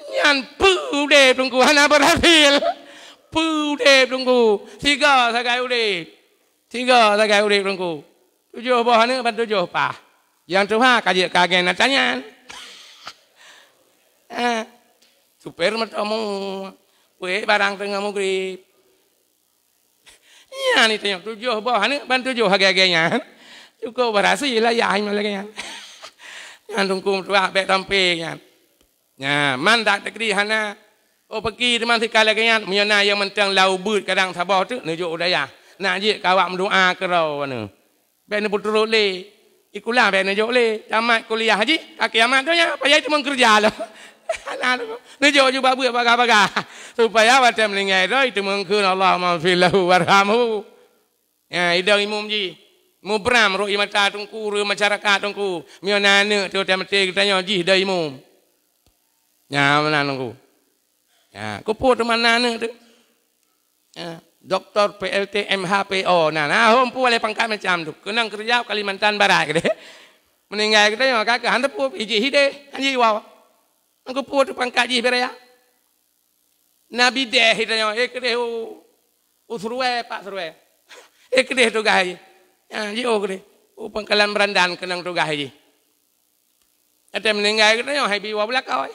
Nyan peue udeb teungku hana berhasil. Peue udeb teungku. Siga sagai udeb. Siga sagai udeb teungku. Tujoh boh aneuk ban tujoh pah. Nyang tuha ka jeuet ka geng na tanyan. Eh, supir meutomu. Peuék barang teungoh mugrib. Nyan itu nyang tujoh boh aneuk ban tujoh lagée-lagée nyan. Cukup berhasil lah yah lagée nyan. Nyan teungku meutuah bék tampé nyan. Nyan, man dak teukri hana. Oh, peuki teuma sika lagée nyan, meunyoe na nyang mantong lau beuet kadang saboh teuk neujok u dayah. Nak jeuet keu awak meudoa keudroe nyoe. Bék neupeuturot lé. Sikula bék neujok lé. Tamat kuliah jih, ka kiamat donya, payah teuma keureuja lom. Hana tu. Neujok ju bak beuet bagah-bagah. Supaya watée meuninggai droe, iteumeung kheun, "Allahumma ighfir lahu warhamhu." Ya, idong imum jih. Mubram rot ie mata teungku, ureuëng masyarakat teungku. Meunyoe na aneuëk teuh watée maté geutanyoe jih idong imum. Ya, meunan teungku. Ya, keupeue teuma na aneuëk teuh? Ya, doktor, P L T, M H, P O, na, na hom peue lé pangkat macam tu. Keunong keureuja Kalimantan Barat keudeh. Meuninggai geutanyoe ka keuh han teupeu, ijih hideh, han jiwoe. Nyan keupeue teuh pangkat jih beu raya. Na bideh geutanyoe, eh keudeh u, u Seruwe, Pak Seruwe. Eh keudeh tugaih jih. Ya, jiôh keudeh. U Pangkalan Berandan keunong tugaih jih. Watée meuninggai geutanyoe hai bi woe beulakôi.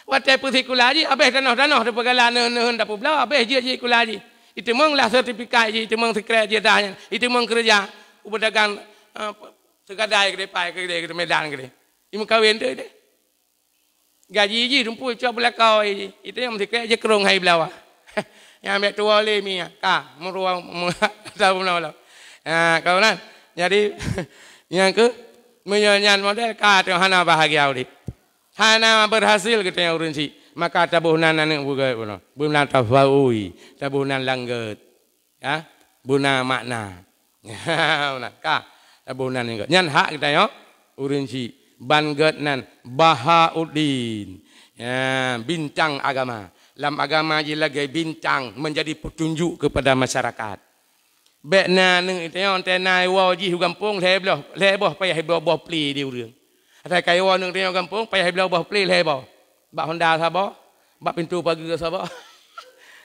Watée peusikula jih, abéh tanoh-tanoh teupeugala neuheun-neuheun tapeubloe, abéh jeuet jih sikula jih. Iteumeung lah sertifikat jih, iteumeung sikrek jih dah nyan, iteumeung keureuja u peudagang, eh, seugadai keudeh, pai keudeh, keudeh Medan keudeh. Imeukawen teuh deh. Gaji jih dumpeue cok beulakôi jih. Iteumeung sikrek jih krông hai bloe. Nyang bék tuwoe lé mi ka meurua tabu na. Ha, kawan. Jadi nyang keu meunyoe nyan model ka teuh hana bahagia udeb. Hana berhasil geutanyoe ureuëng syiek, maka taboh nan aneuëk beugét bunoe. Beuna tafaui, taboh nan langgét. Ya, beuna makna. Beuna ka, taboh nan inggét. Nyan hak geutanyoe ureuëng syiek. Ban gét nan Bahauddin. Ya, bintang agama. Lam agama jih lagée bintang menjadi petunjuk kepada masyarakat. Bék na aneuëk tanyoe teuh na iwoe jih u gampông lhée boh, lhée boh payah ibloe boh plé di ureuëng. Asai ka iwoe aneuëk tanyoe gampông payah ibloe boh plé lhée boh. Bak honda saboh, bak pintoe pageue saboh.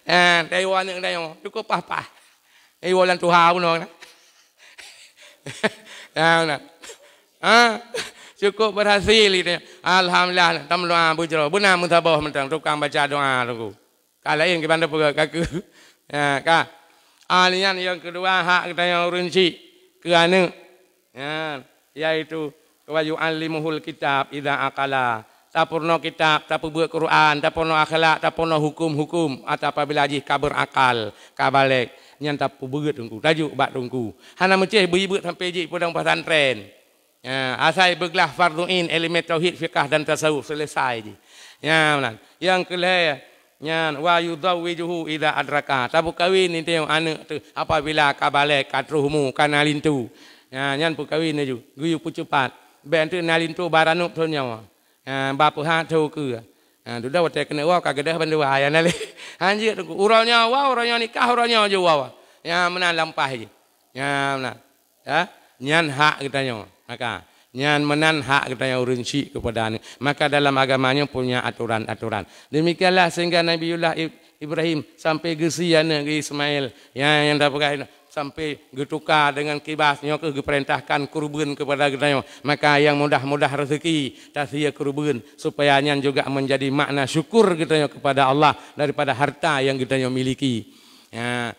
Eh, ka iwoe aneuëk tanyoe, cukup paih-paih. Iwoe lam tuha bunoe na. Ya, na. Ha, cukup berhasil itu. Alhamdulillah, tameudoa beujroh. Beuna meusaboh mantong tukang baca doa teungku. Ka laén keu banda peugah ka keu. Ya, ka. Ah, nyan nyang keudua hak geutanyoe ureuëng syiek keu aneuëk. Ya, yaitu wa yu'allimuhul kitab idza aqala. Tapeurunoe kitab, tapeubeuet Quran, tapeurunoe akhlak, tapeurunoe hukum-hukum, atau apabila jih ka beurakal, ka balek, nyan tapeubeuet teungku, tajok bak teungku. Hana meucéh beuibeut sampai jih peudong pesantren. Ya, asai beuglah fardhu ain, ileumé tauhid, fiqah dan tasawuf, selesai jih. Ya, meunan. Nyang keulhée, nyan wa yuzawwijuhu idza adraka. Tapeukawen itu aneuëk teuh apabila ka balek, ka troh umu, ka na linto. Ya, nyan peukawen laju, geuyue peucepat. Bék teuk na linto ba ranub thon nyoe. Ha, ba peuhat tho keue. Ha, dudoe watée keuneuk woe ka geudoh bandua, ya na lé. Hanjeuet teungku. Uroe nyoe woe, uroe nyoe nikah, uroe nyoe ju woe. Ya, meunan lampah jih. Ya, meunan. Ya, nyan hak geutanyoe. Maka, nyan meunan hak geutanyoe ureuëng syiek keupada aneuëk. Maka dalam agama nyoe punya aturan-aturan. Demikianlah sehingga Nabiullah Ib-, Ibrahim sampai geusie aneuëk geuh Ismail. Ya, nyang tapeugah sampai geutuka deungon kibas, nyoe kheueh geupeurintahkan keureubeuen keupada geutanyoe. Maka nyang mudah-mudah rezeki, tasie keureubeuen, supaya nyan juga menjadi makna syukur geutanyoe keupada Allah daripada harta nyang geutanyoe miliki. Ya.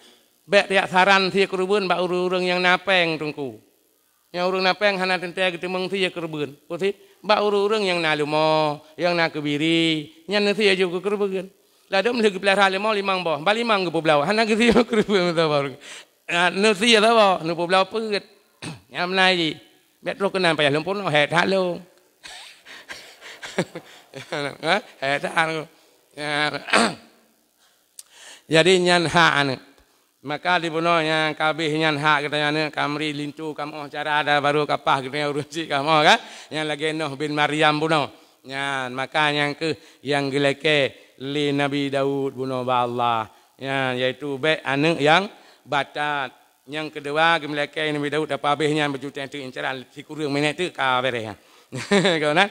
Bék tajak saran sie keureubeuen bak ureuëng-ureuëng nyang na péng teungku. Nyang ureuëng na péng hana teuntée geuteumeung sie keureubeuen. Peue cit? Bak ureuëng-ureuëng nyang na leumo, nyang na keubiri, nyan neusie ju keu keureubeuen. Ladôm lheueh geupeulihara leumo limong boh, ba limong geupeubloe, hana geusie keureubeuen meusaboh. Ah, neusie saboh, neupeubloe peuet. Nyang meunan jih. Bék troh keunan payah lôn peurunoe, hék that lôn. Ha? Hék that lôn. Ya. Jadi nyan hak aneuëk. Maka di bunoe nyang ka abéh nyan hak geutanyoe aneuëk, ka meuri linto kamoe cara dan baru kapah geutanyoe ureuëng syiek kamoe kan. Nyang lagée Nuh bin Maryam bunoe. Nyan, maka nyang kheueh nyang geulakée lé Nabi Daud bunoe bak Allah. Nyan, yaitu bék aneuëk nyang batat. Nyang keudua, geumeulakée Nabi Daud, tapi abéh nyan beujutéh teuk incaran sikureueng minét teuk ka beureh. Kau na?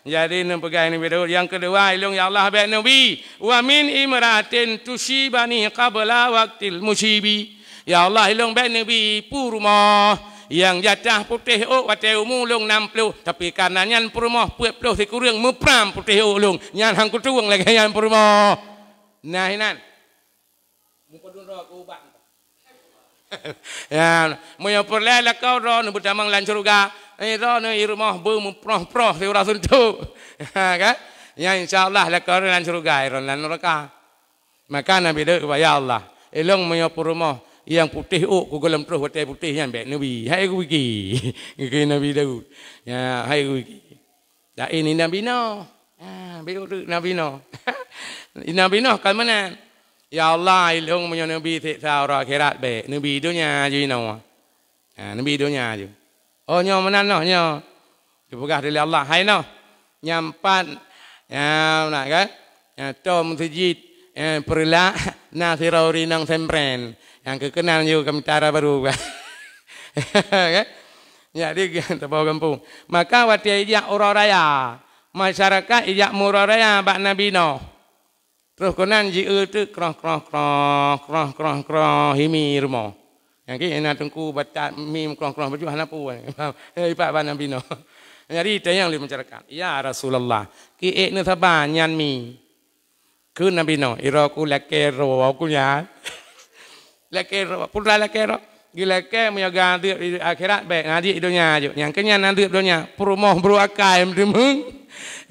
Jadi neupeugah Nabi Daud, "Nyang keudua, ilôn ya Allah bék neubi, wa min imra'atin tusibani qabla waqtil musibi." Ya Allah, ilôn bék neubi peurumoh nyang jatah putéh ôk watée umu lôn nam ploh, tapi kareuna nyan peurumoh peuet ploh sikureueng meupram putéh ôk lôn. Nyan han kutueng lagée nyan peurumoh. Nah, inan. Meupadum droe keu ubat. Ya, meunyoe peureulée lakoe droe neubeutamong lam syeuruga, eh, droe neu i rumoh beu meuproh-proh siuroe suntok. Ha, kan? Ya, insya Allah lakoe droe lam syeuruga, droe lam neuraka. Maka Nabi Daud geupeugah, "Ya Allah, ilôn meunyoe peurumoh nyang putéh ôk kugohlom troh watée putéh nyan bék neubi." Hai geubi. Geubi Nabi Daud. Ya, hai geubi. Laén Nabi Nuh. Ah, beuh Nabi Noh. Nabi Noh kan meunan. Ya Allah, ilong meunyoe neubi siksa uroe akhirat bèk, neubi donya ju inoe. Ha, neubi donya ju. Oh, nyoe meunan noh nyoe. Dipeugah lé Allah, "Hai noh, nyan pat, nyan na kan? Nyan tom seujid, eh, peureulak na sidroe ureueng inong sempren. Nyang keu keunan ju kami tara baru." Kan? Jadi, tabôh gampông. Maka watèe ijak uroe raya, masyarakat ijak meuuroe raya bak Nabi Noh. Troh keunan jieu teuk kroh, kroh, kroh, kroh, kroh, kroh, himi rumoh. Nyang keu na teungku batat mim kroh, kroh baju hana peue. Eh, ipak bak Nabi Noh. Jadi tanyong lé masyarakat, "Ya Rasulullah, kiék neusaban nyan mi?" Kheun Nabi Noh, "Iroku lakèe droe ku nyan." Lakèe droe, peue lakèe droe. Geulakèe meunyoe gadeueb di akhirat bèk, na jeuet donya ju. Nyang keu nyan na deueb donya, peurumoh bru akai meuteumèe.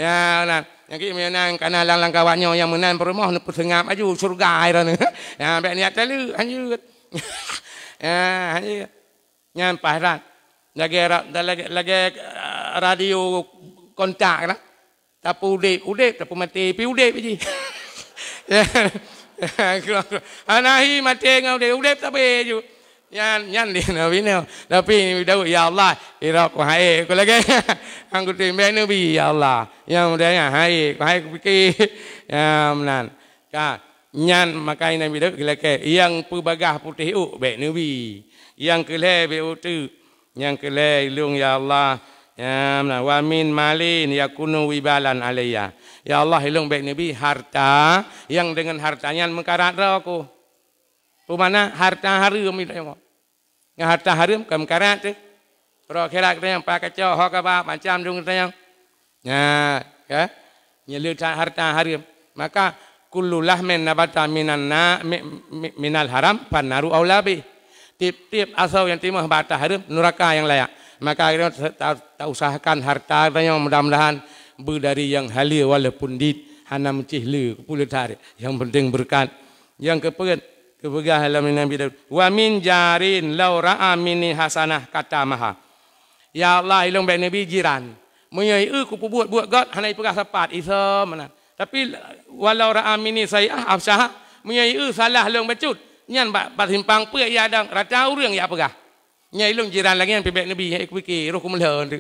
Ya, na. Nyang keu meunan kana lam, lam kawat nyoe nyang meunan peurumoh neupeuseungab aju syeuruga droeneuh. Ya, bèk niat taleuek, hanjeuet. Ya, hanjeuet. Nyan paih that. Lagèe ra-, lagèe, lagèe, eh, radio kontak lah. Tapeuudép, udép, tapeumaté, pih udép jih. Ya. Hana hi maté ngon udép, udép sabe ju. Nyan, nyan di Nabi Nuh. Tapi Nabi Daud, "Ya Allah, iroku hai ku lagèe." Anggota bèk Nabi, "Ya Allah, nyang muda nyan hai ku, hai ku pike." Ya, meunan. Ka, nyan makai Nabi Daud geulakèe, "Nyang peubagah putéh ôk bèk neubi, nyang keu lhèe bèk ôk teuk, nyang keu lhèe ilông ya Allah, ya, wa min malin yakunu wibalan alayya." Ya Allah, ilông bèk neubi harta nyang deungon harta nyan meukarat droe ku. Peue makna harta hareuem ilông? Ngon harta hareuem ka meukarat teuh. Uroe akhirat geutanyoe pakacok ho kaba macam dum geutanyoe. Nah, ya. Nyeuleu that harta hareuem. Maka kullu lahmin nabata minan na, mi, mi, minal haram fannaru aula bih. Tiep-tiep asoe nyang timoh bak hareuem, nuraka nyang layak. Maka geutanyoe ta, ta, ta usahakan harta geutanyoe mudah-mudahan beu dari nyang haleue walaupun dit hana meucih le, keu peue le that, nyang penting beureukat. Nyang keupeuet, geupeugah lom Nabi Daud, "Wa min jarin law ra'a minni hasanah katamaha." Ya Allah, ilông bèk neubi jiran. Meunyoe ieu kupeubuet buet gèt hana ipeugah sapat, isom meunan. Tapi walau ra'a minni sai'ah afsyaha, meunyoe ieu salah lông bacut, nyan bak, bak simpang peuet ya dong, rata ureueng ya peugah. Nyan ilông jiran lagèe nyan pih bèk neubi, nyan ikeu pike, roh keumeulhon tu.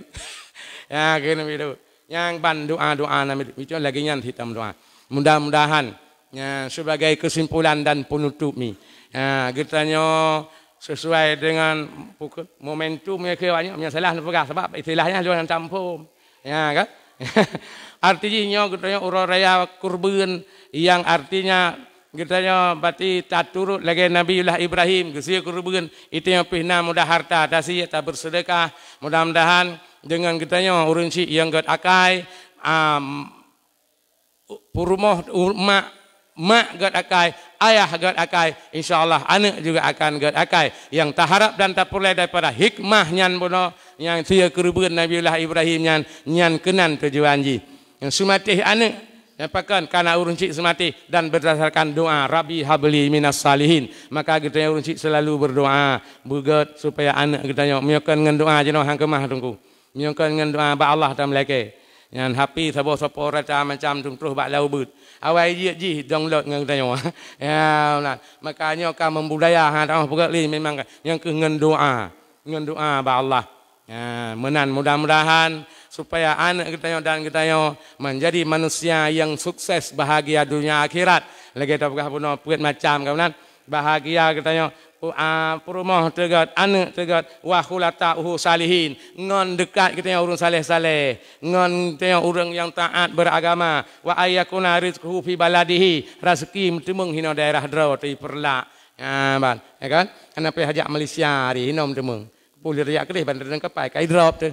Ya, keu Nabi tu. Nyang ban doa-doa Nabi tu. Itu lagèe nyan sit tameudoa. Mudah-mudahan, ya, sebagai kesimpulan dan penutup ni. Ya, geutanyoe sesuai dengan pukul, momentum ya keu awak nyoe, meunyoe salah neupeugah, sabab istilahnya lôn hantom phom. Ya, kan? Arti jih nyoe geutanyoe uroe raya kurban, yang artinya geutanyoe bati taturot lagèe Nabiullah Ibrahim, geusie keureubeuen, geutanyoe pih na mudah harta, tasie, tabeureuseudekah. Mudah-mudahan deungon geutanyoe ureueng chik nyang gèt akai, am, peurumoh, u-, mak, mak gèt akai, ayah gèt akai, insya Allah aneuk juga akan gèt akai. Nyang taharap dan tapeureulèe daripada hikmah nyan bunoe, nyang sie keureubeuen Nabiullah Ibrahim nyan, nyan keunan tujuan jih. Nyang seumatéh aneuk, nyang pakon kana ureueng chik seumatéh dan berdasarkan doa, "Rabbi habli minas salihin." Maka geutanyoe ureueng chik selalu berdoa, beugèt supaya aneuk geutanyoe, meunyoe kon ngon doa jinoe han keumah teungku. Meunyoe kon ngon doa bak Allah tameulakèe. Nyan hapi saboh sopo rata macam teungku troh bak lau beuet. Awai jeuet jih download ngon geutanyoe. Ya, nah. Maka nyoe ka membudaya, ha, teuh peugèt lé memang nyang keuh ngon doa. Ngon doa bak Allah. Ha, meunan mudah-mudahan supaya aneuk geutanyoe dan geutanyoe menjadi manusia yang sukses, bahagia dunia akhirat. Lagèe tapeugah bunoe peuet macam ka meunan. Bahagia geutanyoe, pu-, a, peurumoh teuh gèt, aneuk teuh gèt, wa khulata'uhu salihin, ngon deukat geutanyoe ureueng saleh-saleh, ngon geutanyoe ureueng nyang taat beragama, wa ayyakuna rizquhu fi baladihi, raseuki meuteumeung hinoe daerah droe teuh peureulak. Ha, ban, ya kan? Hana payah jak Malaysia hari hinoe meuteumeung. Pulih raya keudeh ban teudeung kapai, kai drop teuh.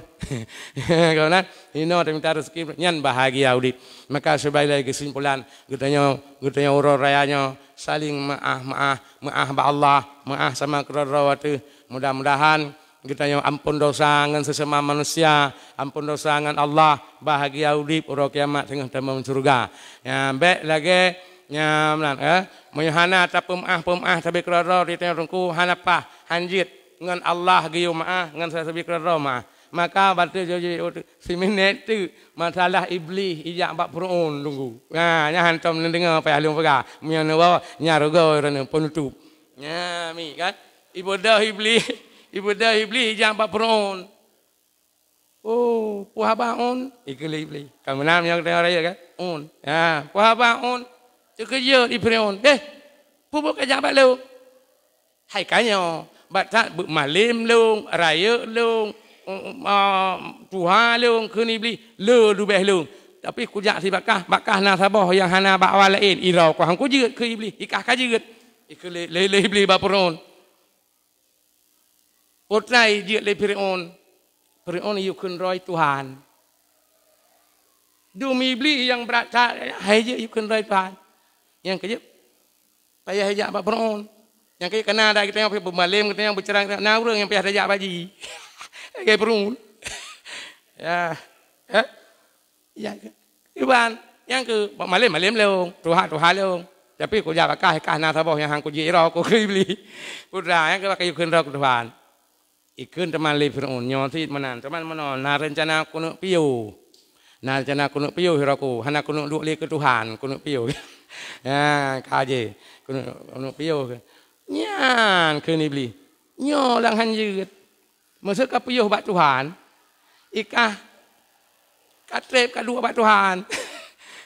Kawan, hinoe teuminta rezeki, nyan bahagia udip. Maka sebagai kesimpulan, geutanyoe, geutanyoe uroe raya nyoe saling meu'ah, meu'ah, meu'ah bak Allah, meu'ah sama keudroe-droe teuh. Mudah-mudahan geutanyoe ampôn dosa ngon sesama manusia, ampôn dosa ngon Allah, bahagia udip, uroe kiamat teungoh tamong syeuruga. Nyan bèk lagèe, nyan meunan, eh, meunyoe hana tapeumeu'ah-peumeu'ah sabe keudroe-droe di tanyoe teungku, hana paih, hanjeuet. Ngon Allah geuyue meu'ah, ngon sabe keudroe-droe meu'ah. Maka bantu jih siminét teuk masalah Iblih ijak bak Fir'aun tunggu. Nah, nyan hantom neudeungoe payah lôn peugah. Meunyoe neuwoe, nyan rugoe droeneuh peunutôp. Nyan mi kan. Ibeudôh Iblih, ibeudôh Iblih ijak bak Fir'aun. "Oh, peue haba, Un?" ikheun lé Iblih. Ka meunan nyang geutanyoe rayeuk kan? "Un." "Ha, peue haba, Un?" Teukeujot di Fir'aun. "Beh, peue buet kajak bak lôn?" "Hai ka nyoe, bak that beumalém lôn, rayeuk lôn, um, um, tuha lôn," kheun Iblih, "le leubeh lôn. Tapi kujak sibakah, bakah na saboh nyang hana bak awak laén, iroe ku han kujeuet," kheun Iblih, "ikah ka jeuet." Ikheun lé, lé, lé Iblih bak Fir'aun. Peue teuma jeuet lé Fir'aun. Fir'aun yue kheun droe Tuhan. Dum Iblih nyang brat that, hai jeuet yue kheun droe Tuhan. Nyang keujeuet payah jak bak Fir'aun. Nyang keujeuet kana dak geutanyoe pih beumalém geutanyoe beucerai geutanyoe, na ureuëng nyang payah tajak bak jih. Lagée Fir'aun. Ya. Eh? Ya ke? Iban, nyang keu malém-malém lôn, tuha-tuha lôn. Tapi kujak bakah kah na saboh nyang han kujeuet iroe ku keu Iblih. Putra, nyang keu bakah yue kheun droe keu Tuhan. Ikheun teuma lé Fir'aun, "Nyoe cit meunan, teuma meunoe na reuncana keuneuk piôh. Na reuncana keuneuk piôh droe ku, hana keuneuk duek lé keu Tuhan, keuneuk piôh." Ha, ka jih, keuneuk, keuneuk piôh. Nyan kheun Iblih, "Nyoe lam han jeuet. Meuseu ka piôh bak Tuhan, ikah ka treb ka duek bak Tuhan."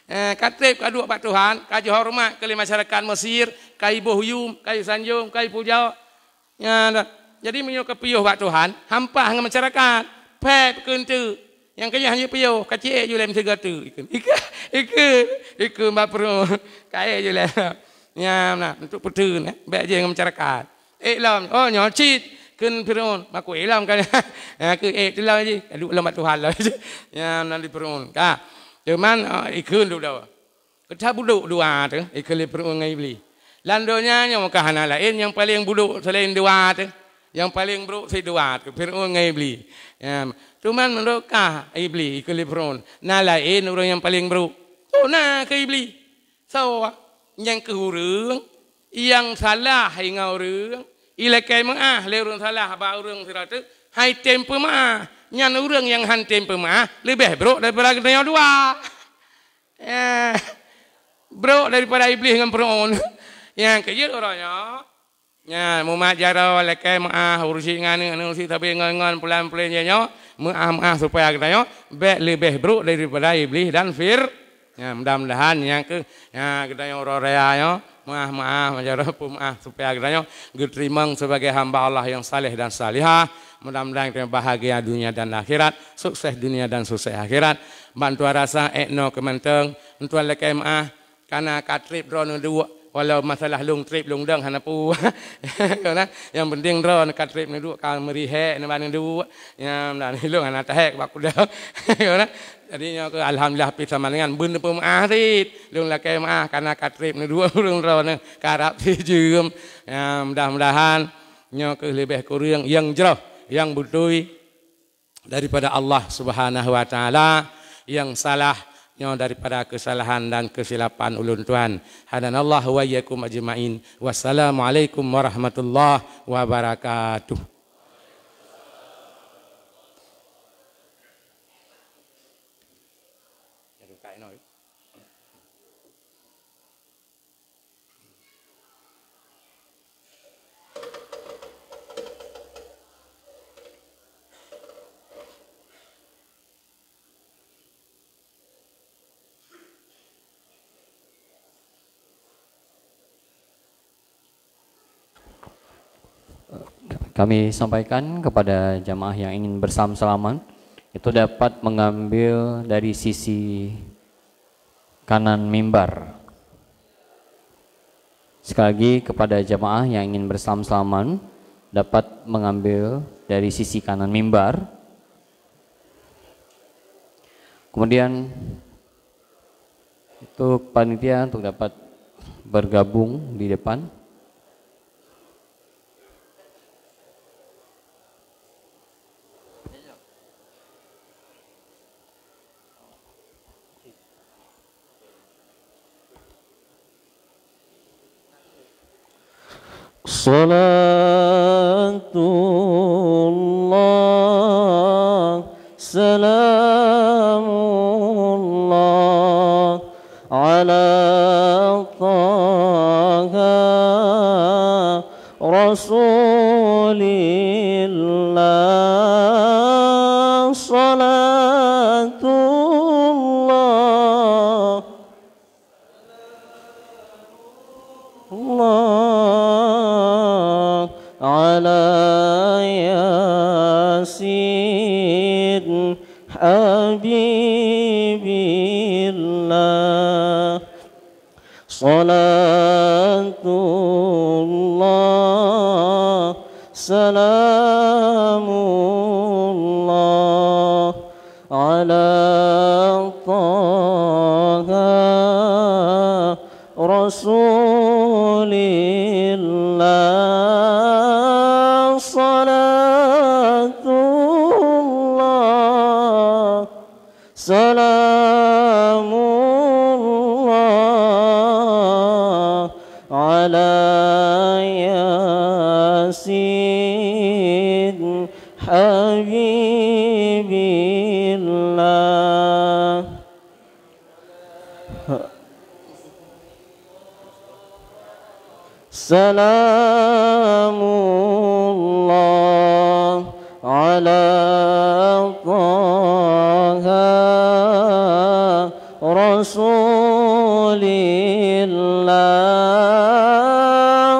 Eh, ka treb ka duek bak Tuhan, ka jihoreumat keu lé masyarakat Mesir, ka iboh yum, ka isanjong, ka ipuja. Nyan dah. Jadi meunyoe ka piôh bak Tuhan, hampah ngon masyarakat. Phet keu enteuk. Nyang keu nyan hana piôh, ka ciek ju lé meusigoe teuk. Ikheun. Ikheun, ikheun, ikheun bak Fir'aun. Ka ék ju lé. Nyan nah, untuk peuteuun, eh. Bék jih ngon masyarakat. Ék lom, "Oh, nyoe cit," kheun Fir'aun. Maku ék lom kan. Ha, keu ék teuh lom jih. Duek lom bak Tuhan lom jih. Nyan nan di Fir'aun. Ka. Cuman, ah, ikheun dudoe. Ka that budok dua teuh, ikheun lé Fir'aun ngon Iblih. Lam donya nyoe ka hana laén nyang paleng budok seulaén dua teuh. Nyang paleng brok cit dua teuh, Fir'aun ngon Iblih. Ya, cuman meunurot kah Iblih, ikheun lé Fir'aun, na laén ureuëng nyang paleng brok? Oh, na kheun Iblih. Soe? Nyang keuh ureuëng nyang salah ingat ureuëng, ilakée meuáh lé ureuëng salah bak ureuëng sidroe teuk, han item peumeuáh. Nyan ureuëng nyang han tem peumeuáh leubeh brok daripada geutanyoe dua. Eh, brok daripada Iblih ngon Fir'aun. Nyang keujeuet uroe nyoe. Nyan, mumat jaroe, lakée meuáh, urusi ngon aneuk, aneuk urusi sabe ngon, ngon pulan-pulan jih nyoe, meuáh-meuáh supaya geutanyoe bék leubeh brok daripada Iblih dan Fir-, nyan, mudah-mudahan nyang keu, nyan, geutanyoe uroe raya nyoe, meuáh-meuáh, jaroe peumeuáh supaya geutanyoe geuteurimong sebagai hamba Allah nyang saleh dan salihah. Mudah-mudahan geutanyoe bahagia dunia dan akhirat, sukses dunia dan sukses akhirat. Ban tuan rasa ék noe keu mantong, tuan lakée meuáh, Kana ka treb droeneuh duek, walau masalah lôn treb lôn dong hana peue. Nyang penting droeneuh ka treb neuduek, ka meurihek neuba neuduek. Nyang dan lôn hana tahek bak kuda. Jadi nyoe keuh alhamdulillah pih sama dengan beuneupeu meuáh cit. Lôn lakée meuáh kana ka treb neuduek ureuëng droeneuh karab sijeuem. Ya, mudah-mudahan nyoe keuh leubeh kureueng nyang jroh, nyang beutôi daripada Allah Subhanahu wa Taala, nyang salah nyoe daripada keusalahan dan keusilapan ulôn tuan. Hadanallahu wa iyyakum ajmain. Wassalamualaikum warahmatullahi wabarakatuh. Kami sampaikan kepada jamaah yang ingin bersam-salaman, itu dapat mengambil dari sisi kanan mimbar. Sekali lagi, kepada jamaah yang ingin bersam-salaman, dapat mengambil dari sisi kanan mimbar. Kemudian, untuk panitia untuk dapat bergabung di depan. صلاة الله Rasulillah, salatullah Allah ala Yasin habibillah. Salatullah, salamullah ala Taha Rasulillah. Salatullah, salamullah ala Yasin habibillah. Salamullah ala Taha Rasulillah.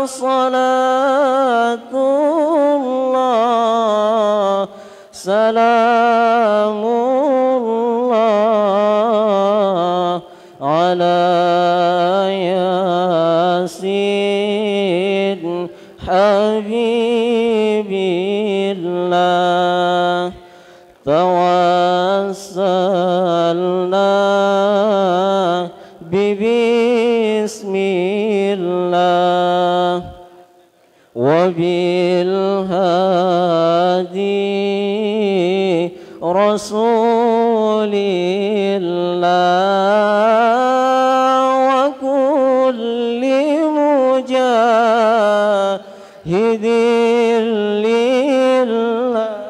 Salatullah, salamullah ala Yasin habibillah. Tawassalna bi bismillah wa bil hadi Rasulillah wa kulli mujahidin lillah.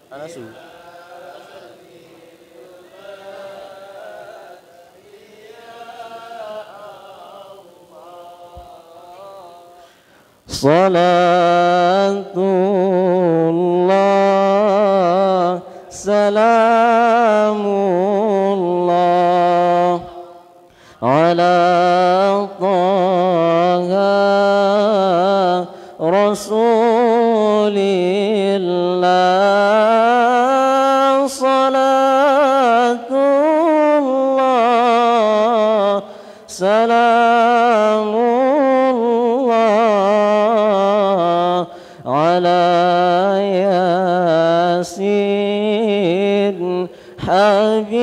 Anasu. Salatullah, salamullah ala Taha Rasulillah. Salatullah, salamullah ala Yasin habibillah.